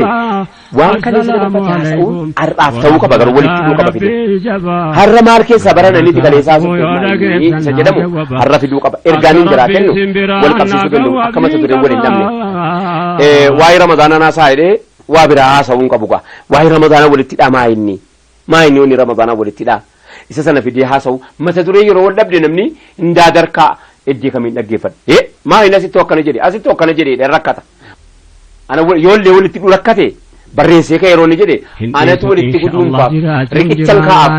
waan kaleessa dabarfate haasa'uun har'aaf ta'uu qaba garuu walitti hidhuu qaba fide har'a maal keessaa baran inni kaleessa haasa'u isa jedhamu har'a fiduu qaba ergaan hin jiraa kennu wal qabsiisuu danda'u akka mata dureen wal hin dhabne waa'ee ramadaanaa naasaa jedhee waa biraa haasa'uu hin qabu gaa waa'ee ramadaanaa walitti hidhaa maa inni maa inni wanni ramadaanaa walitti hidhaa isa sana fidee haasa'u mata duree yeroo wal dhabde namni hin daadarkaa iddii kamiin dhaggeeffadha ee maa inni asittuu akkana jedhe asittuu akkana jedhe jedhe rakkata ana yoollee walitti hidhuu rakkate barreessee ka'e yeroo inni jedhe anatu walitti guduunfaaf riqichan kaa'aaf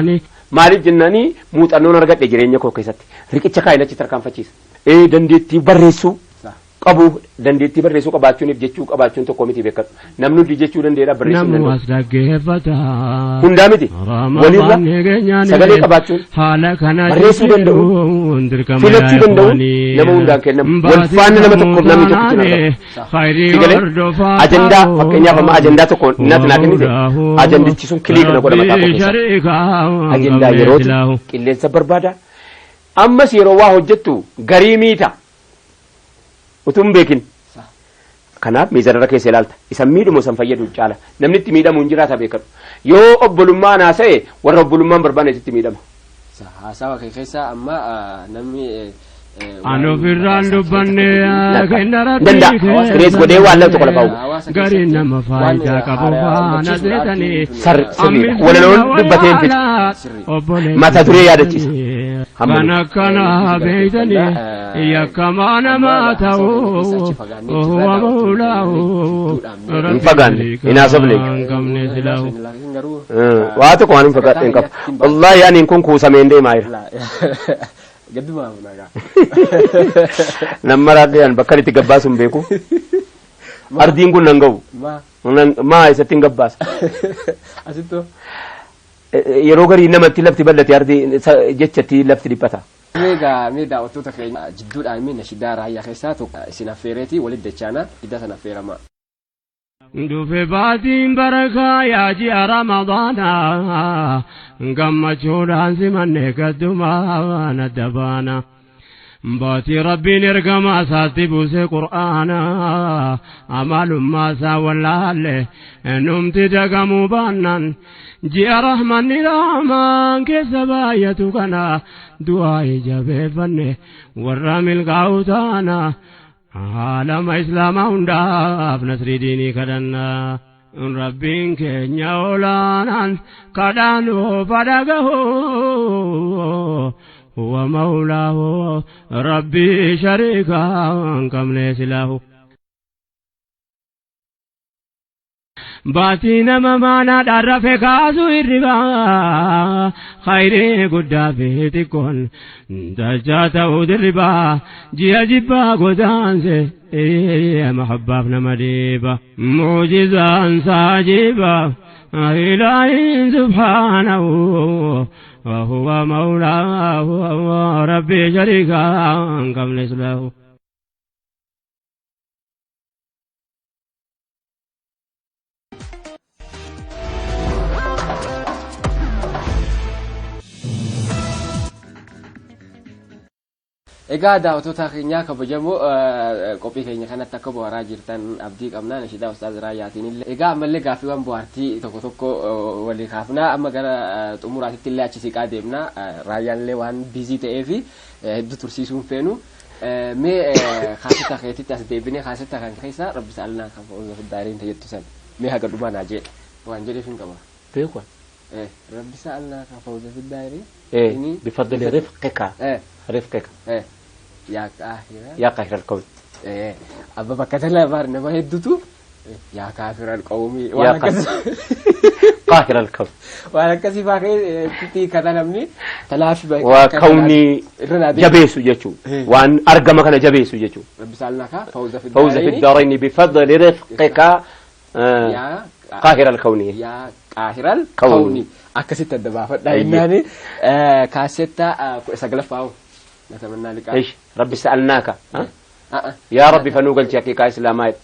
maaliif jennaanii muuxannoon argadhe jireenya koo keessatti riqicha kaa'in achi tarkaanfachiisa. Ee dandeettii barreessuu qabu dandeettii barreessuu qabaachuuniif jechuu qabaachuun tokko miti beekadhu namni hundi jechuu danda'eedha barreessuu hin Namu danda'u. as dhaggeeffata. Hundaa miti walirra sagalee qabaachuun haala kana barreessuu danda'u dirqama filachuu danda'u nama hundaan kennamu wal faana nama tokko namni tokkichi hin argamu. Sigalee ajandaa fakkeenyaaf amma ajandaa tokko natti naa kennite ajandichi sun kiliik na godha mataa koo keessa. Ajandaa yerooti qilleensa barbaada. Ammas yeroo waa hojjettu garii miita utuu hin beekin. Kanaaf miizanarra keessa ilaalta. Isa miidhumoo san fayyadu caala. Namni itti miidhamu hin jiraata beekadhu. Yoo obbolummaa haasa'e warra obbolummaa hin barbaanne itti miidhama. Haasawa kee keessa amma namni An ofirraan dubbanne kenna rabbii Danda'a. Kirees godhee waan lama tokko lafa uuma. Gariin nama faayidaa qabu faana seetanii. Sirriidha. Walaloon dubbatee hin fixu. Mata duree yaadachiisa. Hamma Kan akkanaa beeytanii yakkamaa namaa ta'uu huwa mawlaahu. Hin fagaanne, hin haasofne. Hin qabne silaa'u. Garuu Waa tokko waan hin fagaadhe hin qabu. Wallaahi ani kun kuusameen deemaa jira. Gaddumaa nagaa. Nan maraadhe an bakka itti gabbaasu hin beeku. Ardiin kun nan ga'u. Maa Maa isatti hin gabbaasa. Asittoo. Yeroo garii namatti lafti bal'ate ardii jechatti lafti dhiphata. Meegaa mee daawwattoota keenya jidduudhaan mee nashidaa raayyaa keessaa tokko isin affeereeti walitti dachaana hidda sana affeerama. Dhufe baatiin barakaa yaa ji'a Ramadaanaa gammachuudhaan simanne gaddumaan adda baana. Baatii Rabbiin ergamaa isaatti buuse Qur'aana amalummaa isaa wallaalle numti dagamuu baannaan ji'a rahmanni rahmaan keessa baay'atu kana du'aa jabeeffanne warra milkaa'u taana. Aalama islaamaa hundaaf nasrii diinii kadhannaa. Rabbiin keenya olaanaan kadhaanuu fadhagahu. Huwa mawlaahu rabbii shariikaa hin qabne silaahu. Baatii nama maanaadhaan rafe kaasu hirribaa khayrii guddaa fi xiqqoon dachaa ta'uu dirribaa ji'a jibbaa godaanse mahabbaaf nama dhiiba muujizaan saajiba ilaahiin subhaanahu وهو مولاه ربي شريكا قبل له. Egaa daawwattoota keenyaa kabajamoo qophii keenya kanatti akka bohaaraa jirtan abdii qabna nashidaa Ustaaz Raayyaatiin illee. Egaa ammallee gaaffiiwwan bohaartii tokko tokko walii kaafnaa amma gara xumuraatitti illee achi siqaa deemna. Raayyaan illee waan biizii ta'eef hedduu tursiisuun feenu. Mee kaasetta keetitti as deebinee kaasetta kan keessa rabbi sa'alnaa kan fa'uun daariin tajettu san mee haga dhumaa naa jedhe waan jedheef hin qaba. Beeku. Rabbi sa'alnaa kan fa'uun daariin. Bifadli rifqika. Rifqika. Yaa qaahira. Yaa qaahira alqawmi. Abba bakka tana baar nama hedduutu yaa kaafira alqawmi waan akkasii. Qaahira alqawmi. Waan akkasii faa keessatti kata namni tanaaf Waa kawni jabeessu jechuudha. Waan argama kana jabeessu jechuudha. Rabbi saalnaka fawza fi فوز في الدارين بفضل رفقك yaa قاهر الكون. Yaa qaahiral kawni. Kawni akkasitti adda baafadha jennaani kaasetta 19ffaa natamannaa liqaa. ايش ربي سألناك ها؟ يا ربي فنوقل حقيقة إسلامات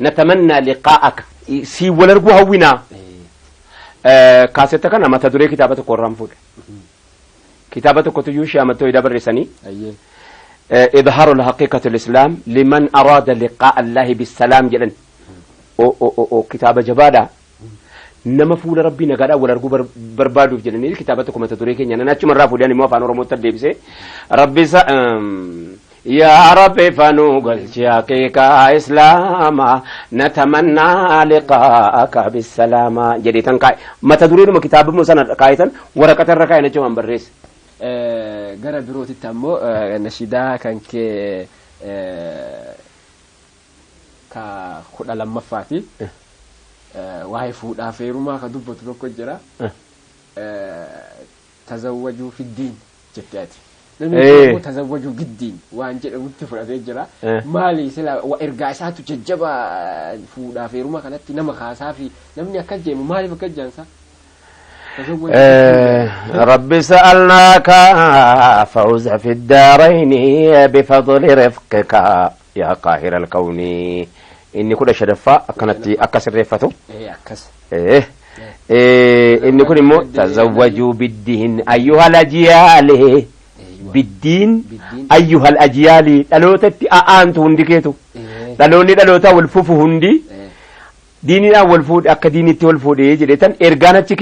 نتمنى لقاءك سي ولرقو هونا كاسيتا كان ما تدري كتابة قرآن فود كتابة كتيوشي أمتو إذا برسني Ayyee. إظهار الحقيقة الإسلام لمن أراد لقاء الله بالسلام جلن أو أو أو, أو كتابة جبادة nama fuula rabbii nagaadhaan wal arguu barbaaduuf jedhanii kitaaba tokko mata duree keenya nan achuma irraa fuudhanii immoo afaan oromootti deebisee rabbi isa yaa rabbi fanuu galchi haqiiqaa islaamaa natamannaa liqaa'aka bissalaamaa jedhee tan kaa'e mata dureedhuma kitaabuma sana kaa'itan waraqata irra kaa'e achumaan barreesse. Gara birootitti ammoo nashidaa kan kee ka 12ffaati. Waa'ee fuudhaa fi heerumaa ka dubbatu tokko jira. Tazawwajuu fiddiin jettee ati. Namni immoo tazawwajuu giddiin waan jedhamutti fudhatee jira. Maali sila ergaa isaatu jajjaba fuudhaa fi heerumaa kanatti nama kaasaa fi namni akkas jeemu maaliif akkas jaansa? رب سألناك فوز في الدارين بفضل رفقك يا قاهر الكون إني كل شرفة أكنت أكسر رفته. Akkas. إيه إيه إني كل مو تزوجوا بالدين أيها الأجيال بالدين أيها الأجيال dhalootatti a'aantu hundi keetu dhaloonni dhaloota wal fufu hundi diiniidhaan wal fuudhe akka diinitti wal fuudhee jedhe tan ergaan achi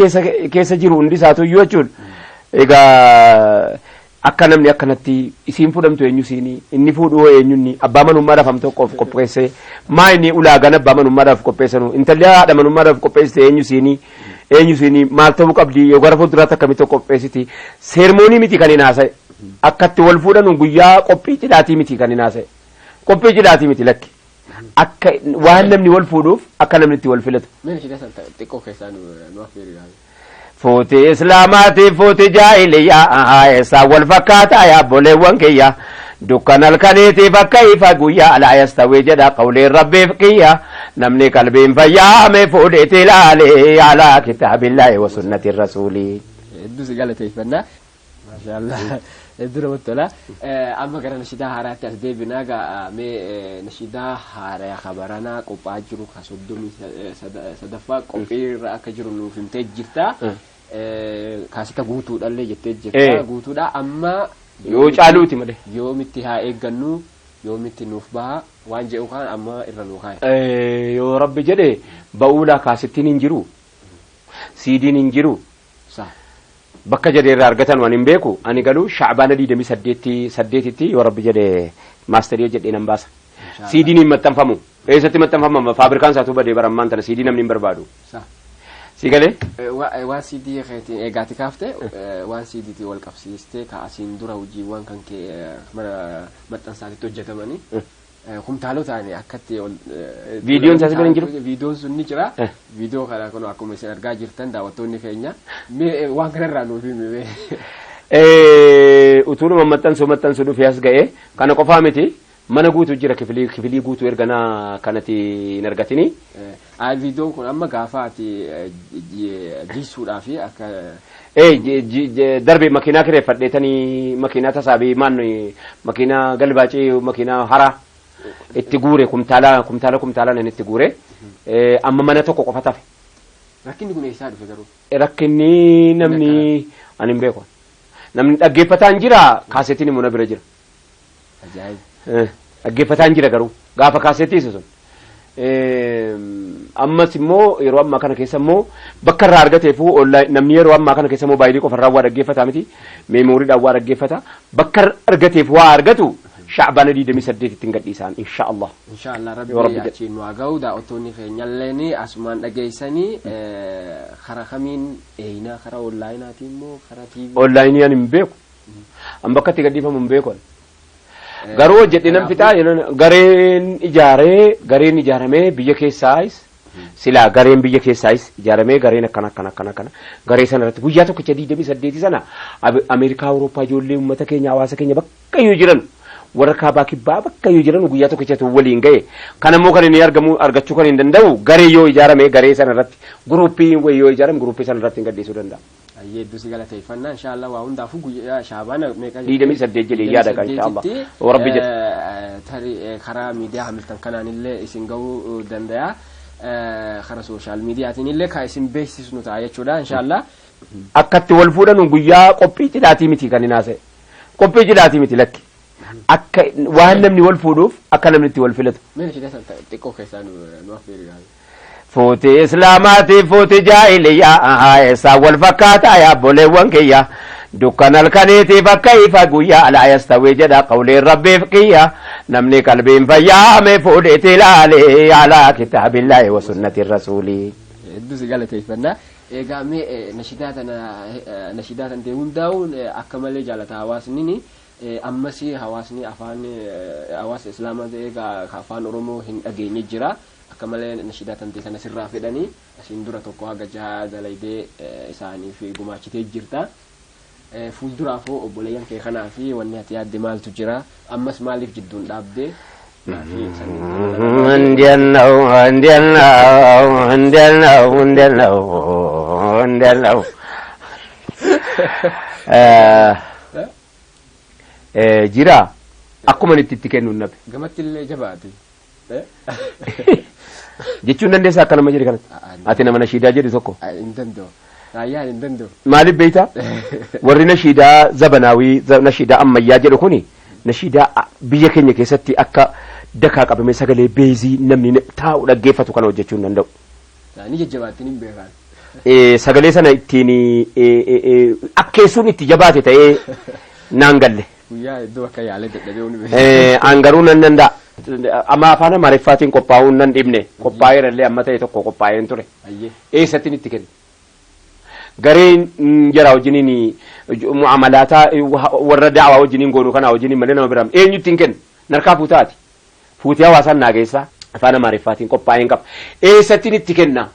keessa jiru hundi isaatu iyyuu jechuudha. Egaa akka namni akkanatti isiin fuudhamtu eenyu siinii inni fuudhu hoo eenyunni abbaa manummaadhaaf am tokkoof qopheesse maa inni ulaagaan abbaa manummaadhaaf qopheessanu intalli haadha manummaadhaaf qopheessite eenyu siinii Eenyu isin maal ta'uu qabdi, yoo gara fuulduraatti akkamitti qopheessiti. Seermoonii miti kan hin haasa'e. Akkatti wal fuudhan guyyaa qophii cidhaatii miti kan hin haasa'e. Qophii cidhaatii miti, lakki. Akka waan namni wal fuudhuuf, akka namni itti wal filatu. Mee nashidaa san xiqqoo keessaa nu affeeri gaafii. Fuuti islaamaatiif fuuti jaahiliyyaa eessaa wal fakkaataa, yaabboleewwan kiyya? Dukkan halkaniitiif akka ifa guyyaa, laa yastawii jedha qawliin rabbiif kiyya. Namni qalbiin fayyaame fuudheeti ilaale alaa kitaabillaahi wa sunnati rasuulii. Hedduu si galateeffannaa. Maashaallah, hedduu namatti tola. Amma gara nashidaa haaraatti as deebinaa. Gaa mee nashidaa haaraa kabaranaa qophaa'aa jiru ka 33ffaa qophii irra akka jiru nuuf himtee jirta. Kaasita guutuudhallee jettee jirta. Guutuudha amma. Yoo caaluuti malee. Yoomitti haa eeggannu, yoomitti nuuf baha waan jedhu kan amma irra nuu kaa'e. Yoo rabbi jedhe ba'uudhaa, kaasittiin hin jiru. Siidiin hin jiru. Bakka jedhe irraa argatan waan hin beeku. Ani galuu Shacbaana 28tti, yoo rabbi jedhe, maasterii jedhee nan baasa. Siidiin hin maxxanfamu. Eessatti maxxanfama? Faabirikaan isaatu badee bara ammaan tana siidii namni hin barbaadu. Si galee? Waan siidii keetiin eegaati kaafte, waan siidiitiin wal qabsiistee, ka asiin dura hojiiwwan kan kee mana maxxansaatitti hojjetamanii kumtaalotaan akkatti ol Viidiyoon isaas bira hin jiru? Viidiyoon sun ni jira. Viidiyoo kana kun akkuma isin argaa jirtan, daawwattoonni keenya, mee waan kanarraa nuuf himi mee. Utuunuma maxxansuu dhufee as ga'e. Kana qofaa miti, mana guutuu jira, kifilii kifilii guutuu erganaa kanatti hin argatini. Viidiyoon kun amma gaafa ati jiisuudhaa fi akka Darbe makiinaa kireeffadheetanii, makiinaa tasaabii maan, makiinaa galbaacii, makiinaa haraa itti guure, kumtaala kumtaala kumtaalaan itti guure. Amma mana tokko qofa tafe. Rakkinni kun eessaa dhufe garuu? Rakkinni namni ani hin beeku. Namni dhaggeeffataan jira, kaasetiin immoo na bira jira. Ajaa'iba. Dhaggeeffataan jira garuu gaafa kaasetii isa sun. Ammas immoo yeroo ammaa kana keessa immoo bakka irraa argateefu namni yeroo ammaa kana keessa moobaayilii qofa irraa waa dhaggeeffata miti, meemooriidhaan waa dhaggeeffata. Bakka argateef waa argatu Shacbaana 28tti hin gadhiisaan, insha Allah. Inshaallah. Yoo Rabbi Rabbi jedhe. achiin nu haa ga'u. Daawwattoonni keenyalleen asumaan dhageessanii, karaa kamiin eeyinaa? Karaa onlaayinaatiin immoo karaa TV? Onlaayinii ani hin beeku. An bakka itti gadhiifamu hin beeku ani. Garuu hojjedhe nan fixaa, gareen ijaaree, gareen ijaaramee biyya keessaayis, silaa gareen biyya keessaayis ijaaramee, gareen akkana akkana akkana akkana, garee sana irratti guyyaa tokkicha 28 sana Ameerikaa, Awurooppaa, ijoollee uummata keenya, hawaasa keenya bakka iyyuu jiran, warra kaabaa kibbaa bakka iyyuu jiran guyyaa tokkichatu waliin ga'e. Kan ammoo kan inni argamu argachuu kan hin danda'u garee yoo ijaarame, garee sana irratti guruppii wayii yoo ijaarame, guruppii sana irratti hin gadhiisuu danda'a. Ayyee, hedduu si galateeffannaa. Inshaallah, waa hundaafuu guyyaa Shaabaana meeqa? 28 jedhee yaada kan, inshallah. Yoo Rabbi jedhe. Tarii karaa miidiyaa Hamilton kanaan illee isin ga'uu danda'a. Karaa social miidiyaatiin illee kan isin beeksisnu ta'a jechuudha, inshaallah. Akkatti wal fuudhan guyyaa qophii cidhaatii miti kan hin haasa'e. Qophii cidhaatii miti, lakki. Akka waan namni wal fuudhuuf, akka namni itti wal filatu. Mee nashidaa san xiqqoo keessaa nu affeeri gaafii. Fuuti islaamaatiif fuuti jaahiliyyaa eessaa wal fakkaataa, yaabboleewwan kiyya? Dukkan halkaniitiif akka ifa guyyaa, laa yastawii jedha qawliin rabbiif kiyya. Namni qalbiin fayyaame fuudheeti ilaale alaa kitaabillaahi wa sunnati rasuulii. Hedduu si galateeffannaa. Egaa mee nashidaa tana, nashidaa tan ta'e hundaa'uun akka malee jaalata hawaasni. Ammas hawaasni afaan hawaasa islaamaa ta'ee ka afaan Oromoo hin dhageenye jira. Akka malee nashidaa tan ta'e sana sirraa fedhanii, asiin dura tokko haga jaha dalaydee isaaniif gumaachitee jirta. Fuulduraafoo obboleeyyan kee kanaa fi wanni ati yaadde maaltu jira? Ammas maaliif jidduun dhaabde? እንዴት ነው? እንዴት ነው? እንዴት ነው? እንዴት ነው? እንዴት ነው? Jira, akkuma itti itti kennu nabe. Gamatti illee jabaate. Jechuun dandeessaa akka nama jedhe kanatti? Ati nama nashiidaa jedhu tokko. Hin danda'u. Raayyaan hin danda'u. Maaliif beektaa? Warri nashiidaa zabanaawii, nashiidaa ammayyaa jedhu kuni nashiidaa biyya keenya keessatti akka dakaa qabamee sagalee beezii namni taa'u dhaggeeffatu kana hojjechuu hin danda'u. Ni jajjabaattiin hin beekan. Sagalee sana ittiin akkeessuun itti jabaate ta'ee naan galle. Guyyaa hedduu akka yaalee dadhabee ni beekan. An garuu nan danda'a. Amma afaan Amaariffaatiin qophaa'uun nan dhibne, qophaa'eera illee, amma ta'e tokko qophaa'een ture. Eessatti itti kenna? Gareen jara wajjiniin mu'amalaataa warra da'awaa wajjiniin goonu kanaa wajjiniin malee nama biraa eenyutti hin kennu. Narkaa fuutaati. Fuutee hawaasaan naa geessaa. Afaan Amaariffaatiin qophaa'een qaba. Eessattiin itti kenna?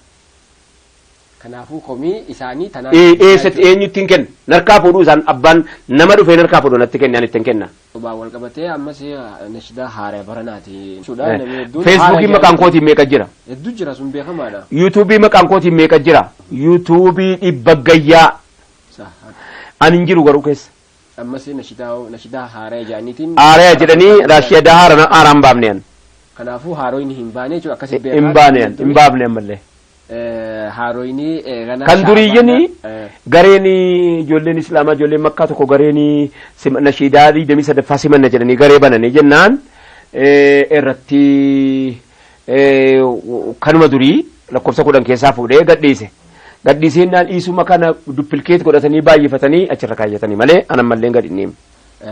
Kanaafuu komii isaanii tanaan Eessatti eenyutti hin kenna? Narkaa fuudhuu isaan abbaan nama dhufee narkaa fuudhu natti kenne, ani itti hin kenna. Ubaa wal qabatee ammas nashidaa haaraa baranaati jechuudha. Namni hedduun Feesbuukiin maqaan kootiin meeqa jira? Hedduu jira, sun beekamaadha. Yuutuubii maqaan kootiin meeqa jira? Yuutuubii 100 gayyaa. Ani hin jiru garuu keessa. Ammas nashidaa haaraa jedhaniitiin. Haaraa jedhanii raashiyaa haaraan haaraan baafne an. Kanaafuu haaroyni hin baane jechuudha, akkasi beekaa. Hin baane an, hin baafne ammallee. Haaroyni ganaa. Kan duriyyini gareen ijoolleen islaamaa, ijoolleen Makkaa tokko gareen nashiidaa 23ffaa simanna jedhanii garee bananii jennaan irratti kanuma durii lakkoofsa 10 keessaa fuudhee gadhiise. Gadhiisee dhiisuma kana duplicate godhatanii baay'ifatanii achirra kaayyatanii malee an ammallee gad hin dhiifne.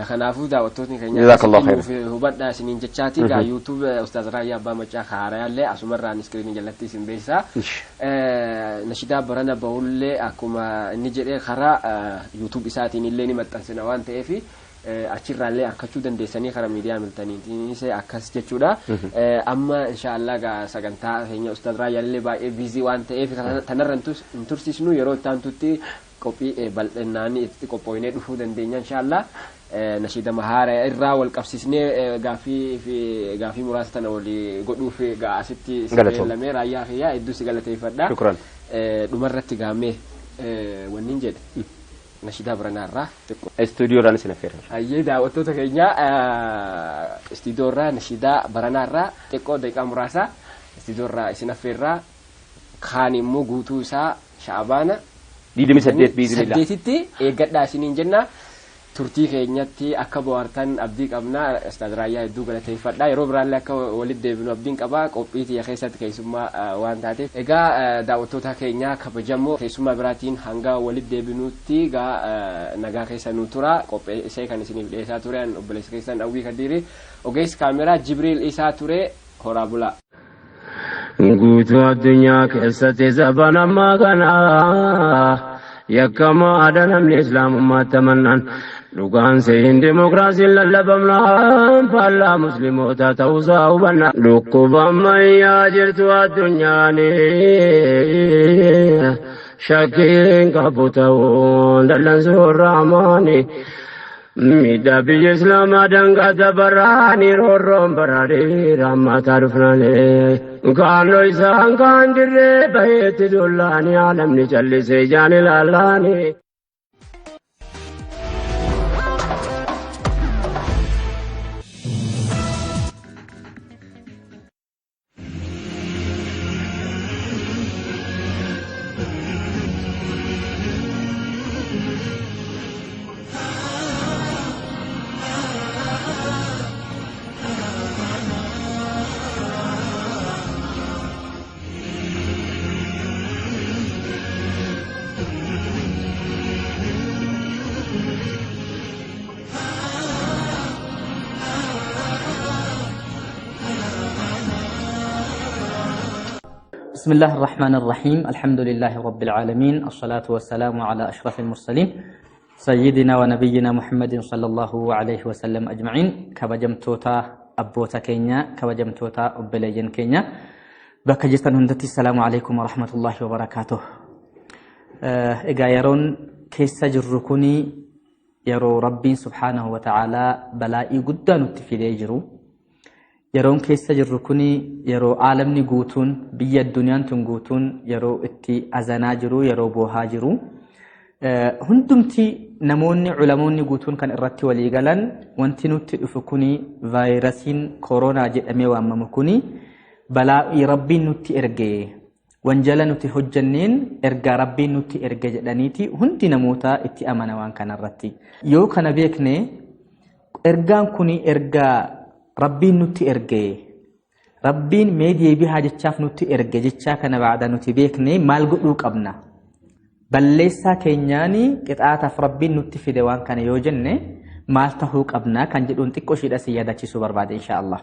Kanaafuu daawwattootni keenya Jazakallahu khairan. Nuuf hubadhaa isiniin jechaati. Gaa YouTube Ustaaz Raayyaa Abbaa Macaa haarayaallee asumarraan iskiriinii jalatti isin beeksisaa. Nashidaa barana bahullee akkuma inni jedhee karaa YouTube isaatiin illee ni maxxansina waan ta'eef achirraallee harkachuu dandeessanii, karaa miidiyaa miltaniitiinis akkas jechuudha. Amma inshaallah gaa sagantaa keenya Ustaaz Raayyaan illee baay'ee busy waan ta'eef tanarra hin tursiisnu. Yeroo itti aantutti qophii bal'inaan itti qophooynee dhufuu dandeenya inshaallah. Nashiida mahaara irraa wal qabsiisnee gaaffii fi gaaffii muraasa tana walii godhuuf gaa asitti si Galatoom. beellamee. Raayyaa kiyyaa, hedduu si galateeffadha. Shukran. Dhumarratti gaamee wannin jedhe nashiidaa baranaa irraa xiqqoo. Istuudiyoodhaan isin affeera. Hayyee, daawwattoota keenya, istiidiyoo irraa nashiidaa baranaa irraa xiqqoo daqiiqaa muraasa istiidiyoo irraa isin affeerraa, kaan immoo guutuu isaa Sha'abaana 28 biiznillah. 8tti eeggadhaa isiniin jenna. Turtii keenyatti akka bohaartan abdii qabna. Ustaaz Raayyaa hedduu galateeffadha. Yeroo biraallee akka walitti deebinu abdiin qaba. Qophii tiyya keessatti keessummaa waan taateef. Egaa daawwattoota keenya kabajamoo, keessummaa biraatiin hanga walitti deebinutti egaa nagaa keessa nu tura. Qopheessee kan isiniif dhiyeessaa ture an obboleessa keessan Awwii Kadiiri. Ogeessi kaameraa Jibriil Isaa ture. Horaa bulaa. Guutuu addunyaa keessatti saban ammaa kana yakkamaadha namni islaamummaatti amannan dhugaan seehin dimokiraasiin lallabamnaan faallaa musliimoota ta'uusaa hubanna. Dhukkuba ammayyaa jirtu addunyaani shakkiin qabu ta'uun dallansuu rahmaani. Miidhaa biyya islaamaa dangaa dabaraanii roorroon baraadhee rammataa dhufnaanii. Kaannoo isaan kaan dirree baheetti dullaanii alamni callisee ijaan ilaallaanii. بسم الله الرحمن الرحيم، الحمد لله رب العالمين، الصلاة والسلام على أشرف المرسلين سيدنا ونبينا محمد صلى الله عليه وسلم أجمعين. Kabajamtoota abboota keenya، kabajamtoota obboleeyyan keenya، bakka jirtan hundatti السلام عليكم ورحمة الله وبركاته. Egaa yeroon keessa jirru kuni yeroo Rabbiin سبحانه وتعالى balaa'ii guddaa nutti fidee jiru. Yeroon keessa jirru kuni yeroo aalamni guutuun, biyya addunyaan tun guutuun yeroo itti azanaa jiru, yeroo boohaa jiru. Hundumti namoonni culamoonni guutuun kan irratti walii galan, wanti nutti dhufu kuni, vaayirasiin koronaa jedhamee waamamu kuni, balaa'ii Rabbiin nutti erge, wanjala nuti hojjanneen ergaa Rabbiin nutti erge jedhaniiti hundi namoota itti amana waan kanarratti. Yoo kana beekne, ergaan kuni ergaa Rabbiin nutti erge, Rabbiin mee deebihaa jechaaf nutti erge jechaa kana baada nuti beekne maal godhuu qabna? Balleessaa keenyaani qixaataaf Rabbiin nutti fide waan kana yoo jenne maal tahuu qabna kan jedhuun xiqqoo ishiidha si yaadachiisuu barbaade insha Allah.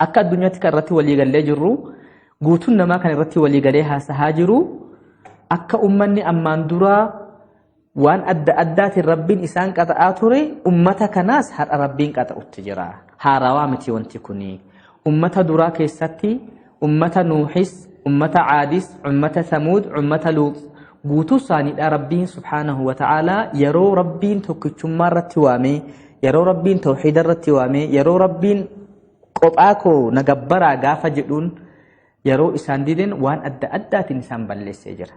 Akka addunyaatti kan irratti walii gallee jirru, guutuun namaa kan irratti walii galee haasahaa jiru, Akka ummanni ammaan duraa waan adda addaatiin Rabbiin isaan qaxa'aa ture, ummata kanaas har'a Rabbiin qaxa'utti jira. Haarawaa miti wanti kuni. Ummata duraa keessatti ummata Nuuhis, ummata Caadis, ummata Samuud, ummata Luux guutuu isaaniidha. Rabbiin subhaanahu wa ta'aalaa yeroo Rabbiin tokkichummaa irratti waamee, yeroo Rabbiin tawxiida irratti waamee, yeroo Rabbiin qophaa koo na gabbaraa gaafa jedhuun, yeroo isaan diden waan adda addaatiin isaan balleessee jira.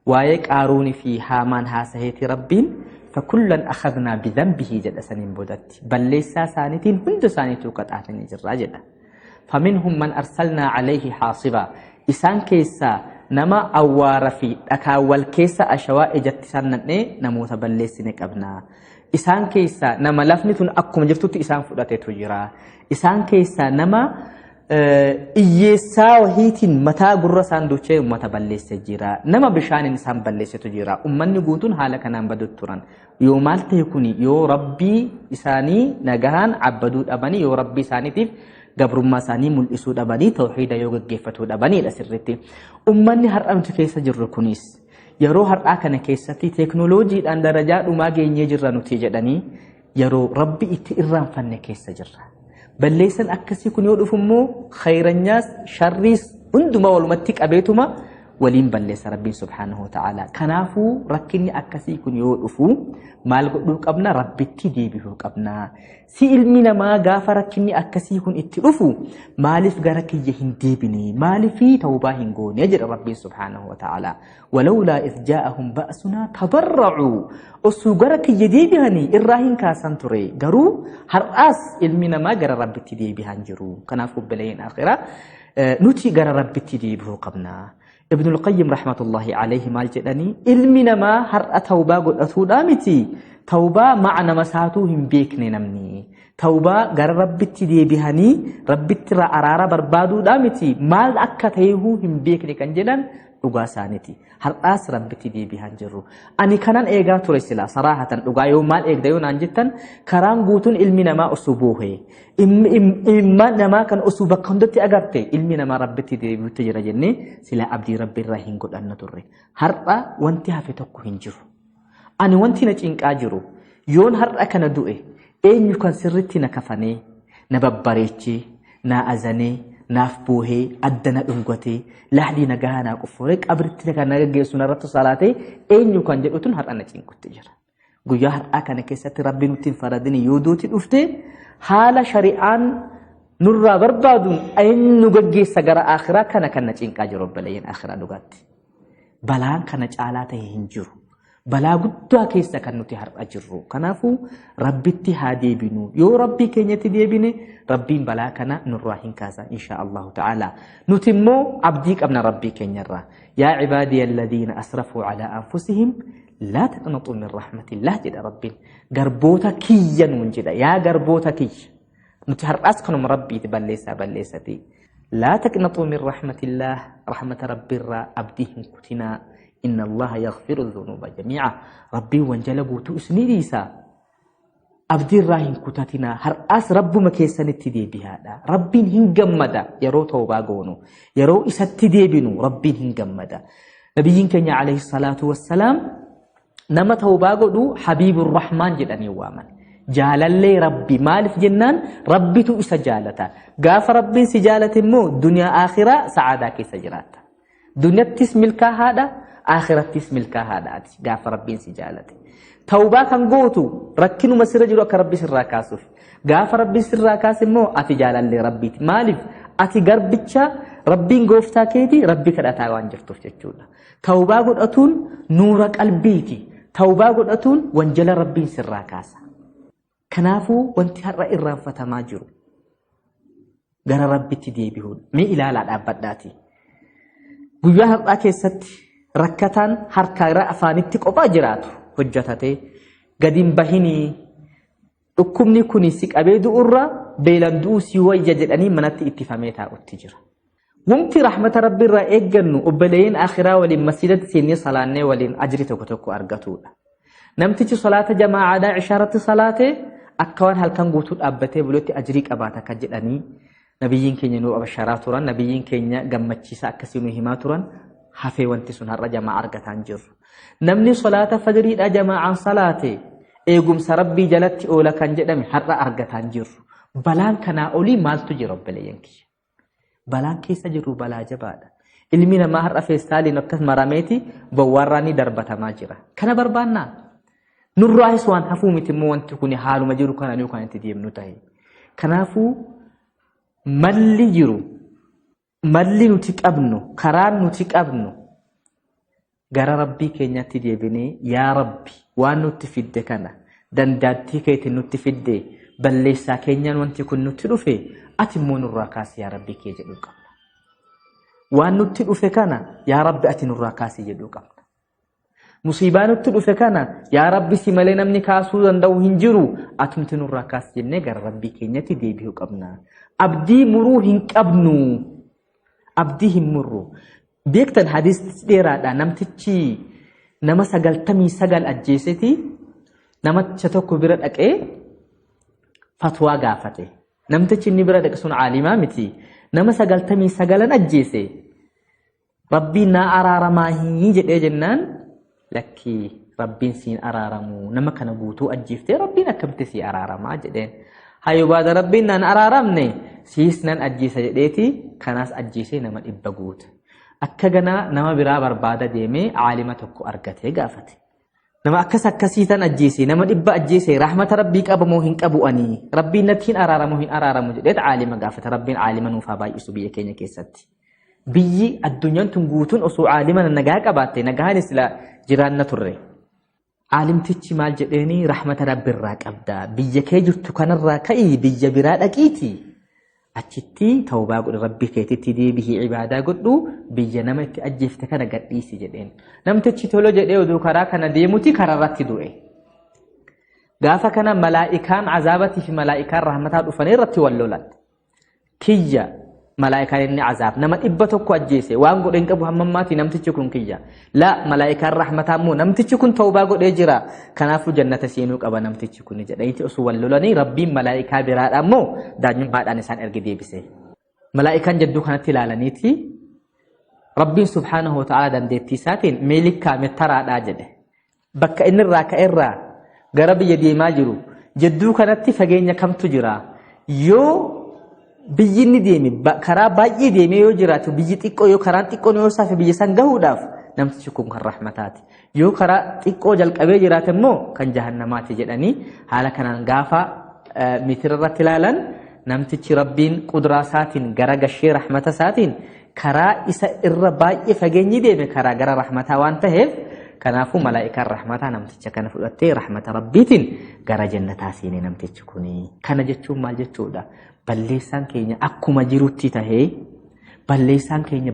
Waa'ee Qaaruunii fi Haamaan haasaheeti Rabbiin fakullan akhadnaa bidhanbihi jedha. Saniin boodatti balleessaa isaaniitiin hunda isaaniituu qaxaatanii jirraa jedha. Faminhum man arsalnaa calayhi haasibaa, isaan keessaa nama awwaara fi dhakaawwal keessa ashawaa ijatti isaan naqnee namoota balleessine qabna. Isaan keessaa nama lafni tun akkuma jirtutti isaan fudhatetu jira. Isaan keessaa nama iyyeessaa wahiitiin mataa gurra isaan duuchee uummata balleessee jira. Nama bishaaniin isaan balleessetu jira. Uummanni guutuun haala kanaan badutti turan. Yoo maal ta'e kuni? Yoo Rabbii isaanii nagahaan abbaduu dhabanii, yoo Rabbii isaaniitiif gabrummaa isaanii mul'isuu dhabanii, tawxiida yoo gaggeeffatuu dhabaniidha sirriitti. Uummanni har'a nuti keessa jirru kunis yeroo har'aa kana keessatti teeknooloojiidhaan darajaa dhumaa geenyee jirra nuti jedhanii yeroo Rabbi itti irraanfanne keessa jirra. Balleessan akkasii kun yoo dhufu immoo khayranyaas sharriis hundumaa walumatti qabeetuma waliin balleessa Rabbiin subhaanahu wa ta'ala. Kanaafuu rakkinni akkasii kun yoo dhufu maal godhuu qabna? Rabbitti deebi'uu qabna. Si ilmi namaa gaafa rakkinni akkasii kun itti dhufu maaliif gara kiyya hin deebine? Maaliif tawbaa hin goone jedha Rabbiin subhaanahu wa ta'ala. Walawlaa if jaa'ahum ba'sunaa tadarra'uu, osoo gara kiyya deebihanii irraa hin kaasan ture. Garuu har'aas ilmi namaa gara Rabbitti deebi'aa hin jiru. Kanaaf obboleeyyiin akhiraa, nuti gara Rabbitti deebi'uu qabna. Ibnul Qayyim rahmatullahi alayhi maal jedhanii? Ilmi namaa har'a tawbaa godhatuudhaa miti. Tawbaa ma'a nama isaatuu hin beekne namni. Tawbaa gara Rabbitti deebihanii Rabbitti irraa araara barbaaduudhaa miti. Maal akka ta'eehuu hin beekne kan jedhan dhugaa isaaniiti. Har'aas Rabbitti deebi'aa hin jirru. Ani kanan eegaa ture sila saraahatan dhugaa, yoo maal eegda yoo naan jettan, karaan guutuun ilmi namaa osoo boohee, ilmaan namaa kan osoo bakka hundatti agarte, ilmi namaa Rabbitti deebi'utti jira jennee sila abdii Rabbi irraa hin godhanna turre. Har'a wanti hafe tokko hin jiru. Ani wanti na cinqaa jiru, yoon har'a kana du'e eenyu kan sirritti na kafanee, na babbareechee, na azanee, naaf boohee, adda na dhungatee, lahdii na gahaa naa qofforee, qabritti kan na gaggeessu, narratti salaatee eenyu kan jedhutun har'a na cinqutti jira. Guyyaa har'aa kana keessatti Rabbi nutti hin faradini, yoo duuti dhufte haala shari'aan nurraa barbaaduun eenyu gaggeessa gara akhiraa kana kan na cinqaa jiru, obboleeyyan akhiraa dhugaatti. Balaan kana caalaa ta'e hin jiru. Balaa guddaa keessa kan nuti har'a jirru. Kanaafuu Rabbitti haa deebinu. Yoo Rabbii keenyatti deebine Rabbiin balaa kana nurraa hin kaasa insha Allahu ta'ala. Nuti immoo abdii qabna Rabbii keenyarraa. Yaa cibaadiya alladhiina asrafuu calaa anfusihim laa taqnaxuu min rahmatillah jedha Rabbiin. Garboota kiyya nuun jedha. Yaa garboota kiyya. Nuti har'aas kanuma Rabbiiti balleessaa balleessati. Laa taqnaxuu min rahmatillah, rahmata Rabbiirraa abdii hin kutinaa. Inna Allaha yaghfiru dhunuuba jamii'a. Rabbiin wanjala guutuu isinii dhiisa. Abdii irraa hin kutatinaa. Har'aas Rabbuma keessanitti deebi'aadha. Rabbiin hin gammada yeroo tawbaa goonu. Yeroo isatti deebinu Rabbiin hin gammada. Nabiyyiin keenya alayhi salaatu wassalaam nama tawbaa godhu Habiibur Rahmaan jedhanii waaman. Jaalallee Rabbi maaliif jennaan, Rabbitu isa jaalata. Gaafa Rabbiin si jaalate immoo duniyaa akhiraa sa'aadaa keessa jiraatta. Duniyattis milkaahaadha, akhirattis milkaahaadha ati gaafa Rabbiin si jaalate. Tawbaa kan gootu rakkinuma sirra jiru akka Rabbi sirraa kaasuuf. Gaafa Rabbi sirraa kaase immoo ati jaalallee Rabbiiti. Maaliif? Ati garbicha Rabbiin gooftaa keeti, Rabbi kadhataa waan jirtuuf jechuudha. Tawbaa godhatuun nuura qalbiiti. Tawbaa godhatuun wanjala Rabbiin sirraa kaasa. Kanaafuu wanti har'a irraanfatamaa jiru gara Rabbitti deebi'uudha. Mee ilaalaa dhaabbadhaati. Guyyaa har'aa keessatti rakkataan harkaa gara afaanitti qophaa jiraatu hojjetatee gadi hin bahinii, dhukkubni kun si qabee du'urra beelan du'uu si wayya jedhanii manatti ittifamee taa'utti jira. Wanti rahmata Rabbi irraa eeggannu obboleeyyiin akhiraa waliin masjidatti seennee salaannee waliin ajri tokko tokko argatudha. Namtichi salaata jamaa'aadhaa ishaarratti salaate akka waan halkan guutuu dhaabbatee buletti ajrii qabaata kan jedhanii nabiyyiin keenya nu abasharaa turan, nabiyyiin keenya gammachiisa akkasii nu himaa turan. Hafee wanti sun har'a jamaa argataa hin jirru. Namni salaata fajriidhaa jamaa'aan salaate eegumsa Rabbii jalatti oola kan jedhame har'a argataa hin jirru. Balaan kanaa olii maaltu jira obboleeyyan kiyya? Balaan keessa jirru balaa jabaadha. Ilmi namaa har'a feestaaliin akkas marameeti bowwaarraa ni darbatamaa jira. Kana barbaannaa? Nurraayis waan hafuu miti immoo wanti kun haaluma jiru kanaan yoo kan itti deemnu ta'e. Kanaafuu malli jiru malli nuti qabnu karaan nuti qabnu gara Rabbii keenyaatti deebinee yaa Rabbi waan nutti fidde kana dandaattii keetiin nutti fidde balleessaa keenyaan wanti kun nutti dhufe ati immoo nurraa kaasi yaa Rabbii kee jedhuu qabna. Waan nutti dhufe kana yaa Rabbi ati nurraa kaasi jedhuu qabna. Musiibaa nutti dhufe kana yaa Rabbi si malee namni kaasuu danda'u hin jiru atumti nurraa kaasi jennee gara Rabbii keenyatti deebi'uu qabna. Abdii muruu hin qabnu. Abdii hin murru. Beektan hadiis dheeraadha namtichi nama 99 ajjeeseti namicha tokko bira dhaqee fatwaa gaafate. Namtichi inni bira dhaqe sun caalimaa miti. Nama 99 ajjeese. Rabbiin naa araaramaahii jedhee jennaan lakkii Rabbiin siin araaramu nama kana guutuu ajjeeftee Rabbiin akkamitti sii araaramaa jedheen. Hayo baada Rabbiin naan araaramne siis nan ajjeesa jedheeti kanaas ajjeesee nama 100 guute. Akka ganaa nama biraa barbaada deemee aalima tokko argatee gaafate. Nama akkas akkasii tan ajjeese nama 100 ajjeese rahmata Rabbii qaba moo hin qabu ani Rabbiin natti hin araaramu hin araaramu jedheet aalima gaafate. Rabbiin aalima nuuf haa baay'isu biyya keenya keessatti. Biyyi addunyaan tun guutuun osoo aalima nagaa qabaatte nagaan sila jiraanna turre. Aalimtichi maal jedheeni rahmata Rabbi irraa qabda biyya kee jirtu kanarraa ka'ii biyya biraa dhaqiiti achitti tawbaa godhi Rabbi keetitti deebihii ibaadaa godhu biyya nama itti ajjeefte kana gadhiisi jedheen. Namtichi tolo jedhee oduu karaa kana deemuti karaarratti du'e. Gaafa kana malaa'ikaan azaabatii fi malaa'ikaan rahmataa dhufanii irratti wal lolan. Kiyya malaa'ikaan inni azaab nama 100 ajjeese waan godhe hin qabu hamma ammaati namtichi kun kiyya. Laa malaa'ikaan rahmataa immoo namtichi kun tawbaa godhee jira kanaafuu jannata seenuu qaba namtichi kun jedhaniiti osoo wal lolanii Rabbiin malaa'ikaa biraadha immoo daanyummaadhaan isaan erge deebise. Malaa'ikaan jadduu kanatti ilaalaniiti Rabbiin subhaanahu wa ta'ala dandeettii isaatiin mee likkaame taraadhaa jedhe. Bakka inni irraa ka'e irraa gara biyya deemaa jiru jidduu kanatti fageenya kamtu jira? Yoo biyyi inni deeme karaa baay'ee deemee yoo jiraatu biyyi xiqqoo yoo karaan xiqqoon yoo saafe biyya san gahuudhaaf namtichi kun kan rahmataati. Yoo karaa xiqqoo jalqabee jiraate immoo kan jahannamaati jedhanii haala kanaan gaafa mitira irratti ilaalan namtichi Rabbiin qudraa isaatiin gara gashee rahmata isaatiin karaa isa irra baay'ee fageenyi deeme karaa gara rahmataa waan taheef kanaafuu malaa'ikaan rahmataa namticha kana fudhattee rahmata Rabbiitiin gara jannataa seene namtichi kuni. Kana jechuun maal jechuudha? Balleessaan keenya akkuma jirutti tahee balleessaan keenya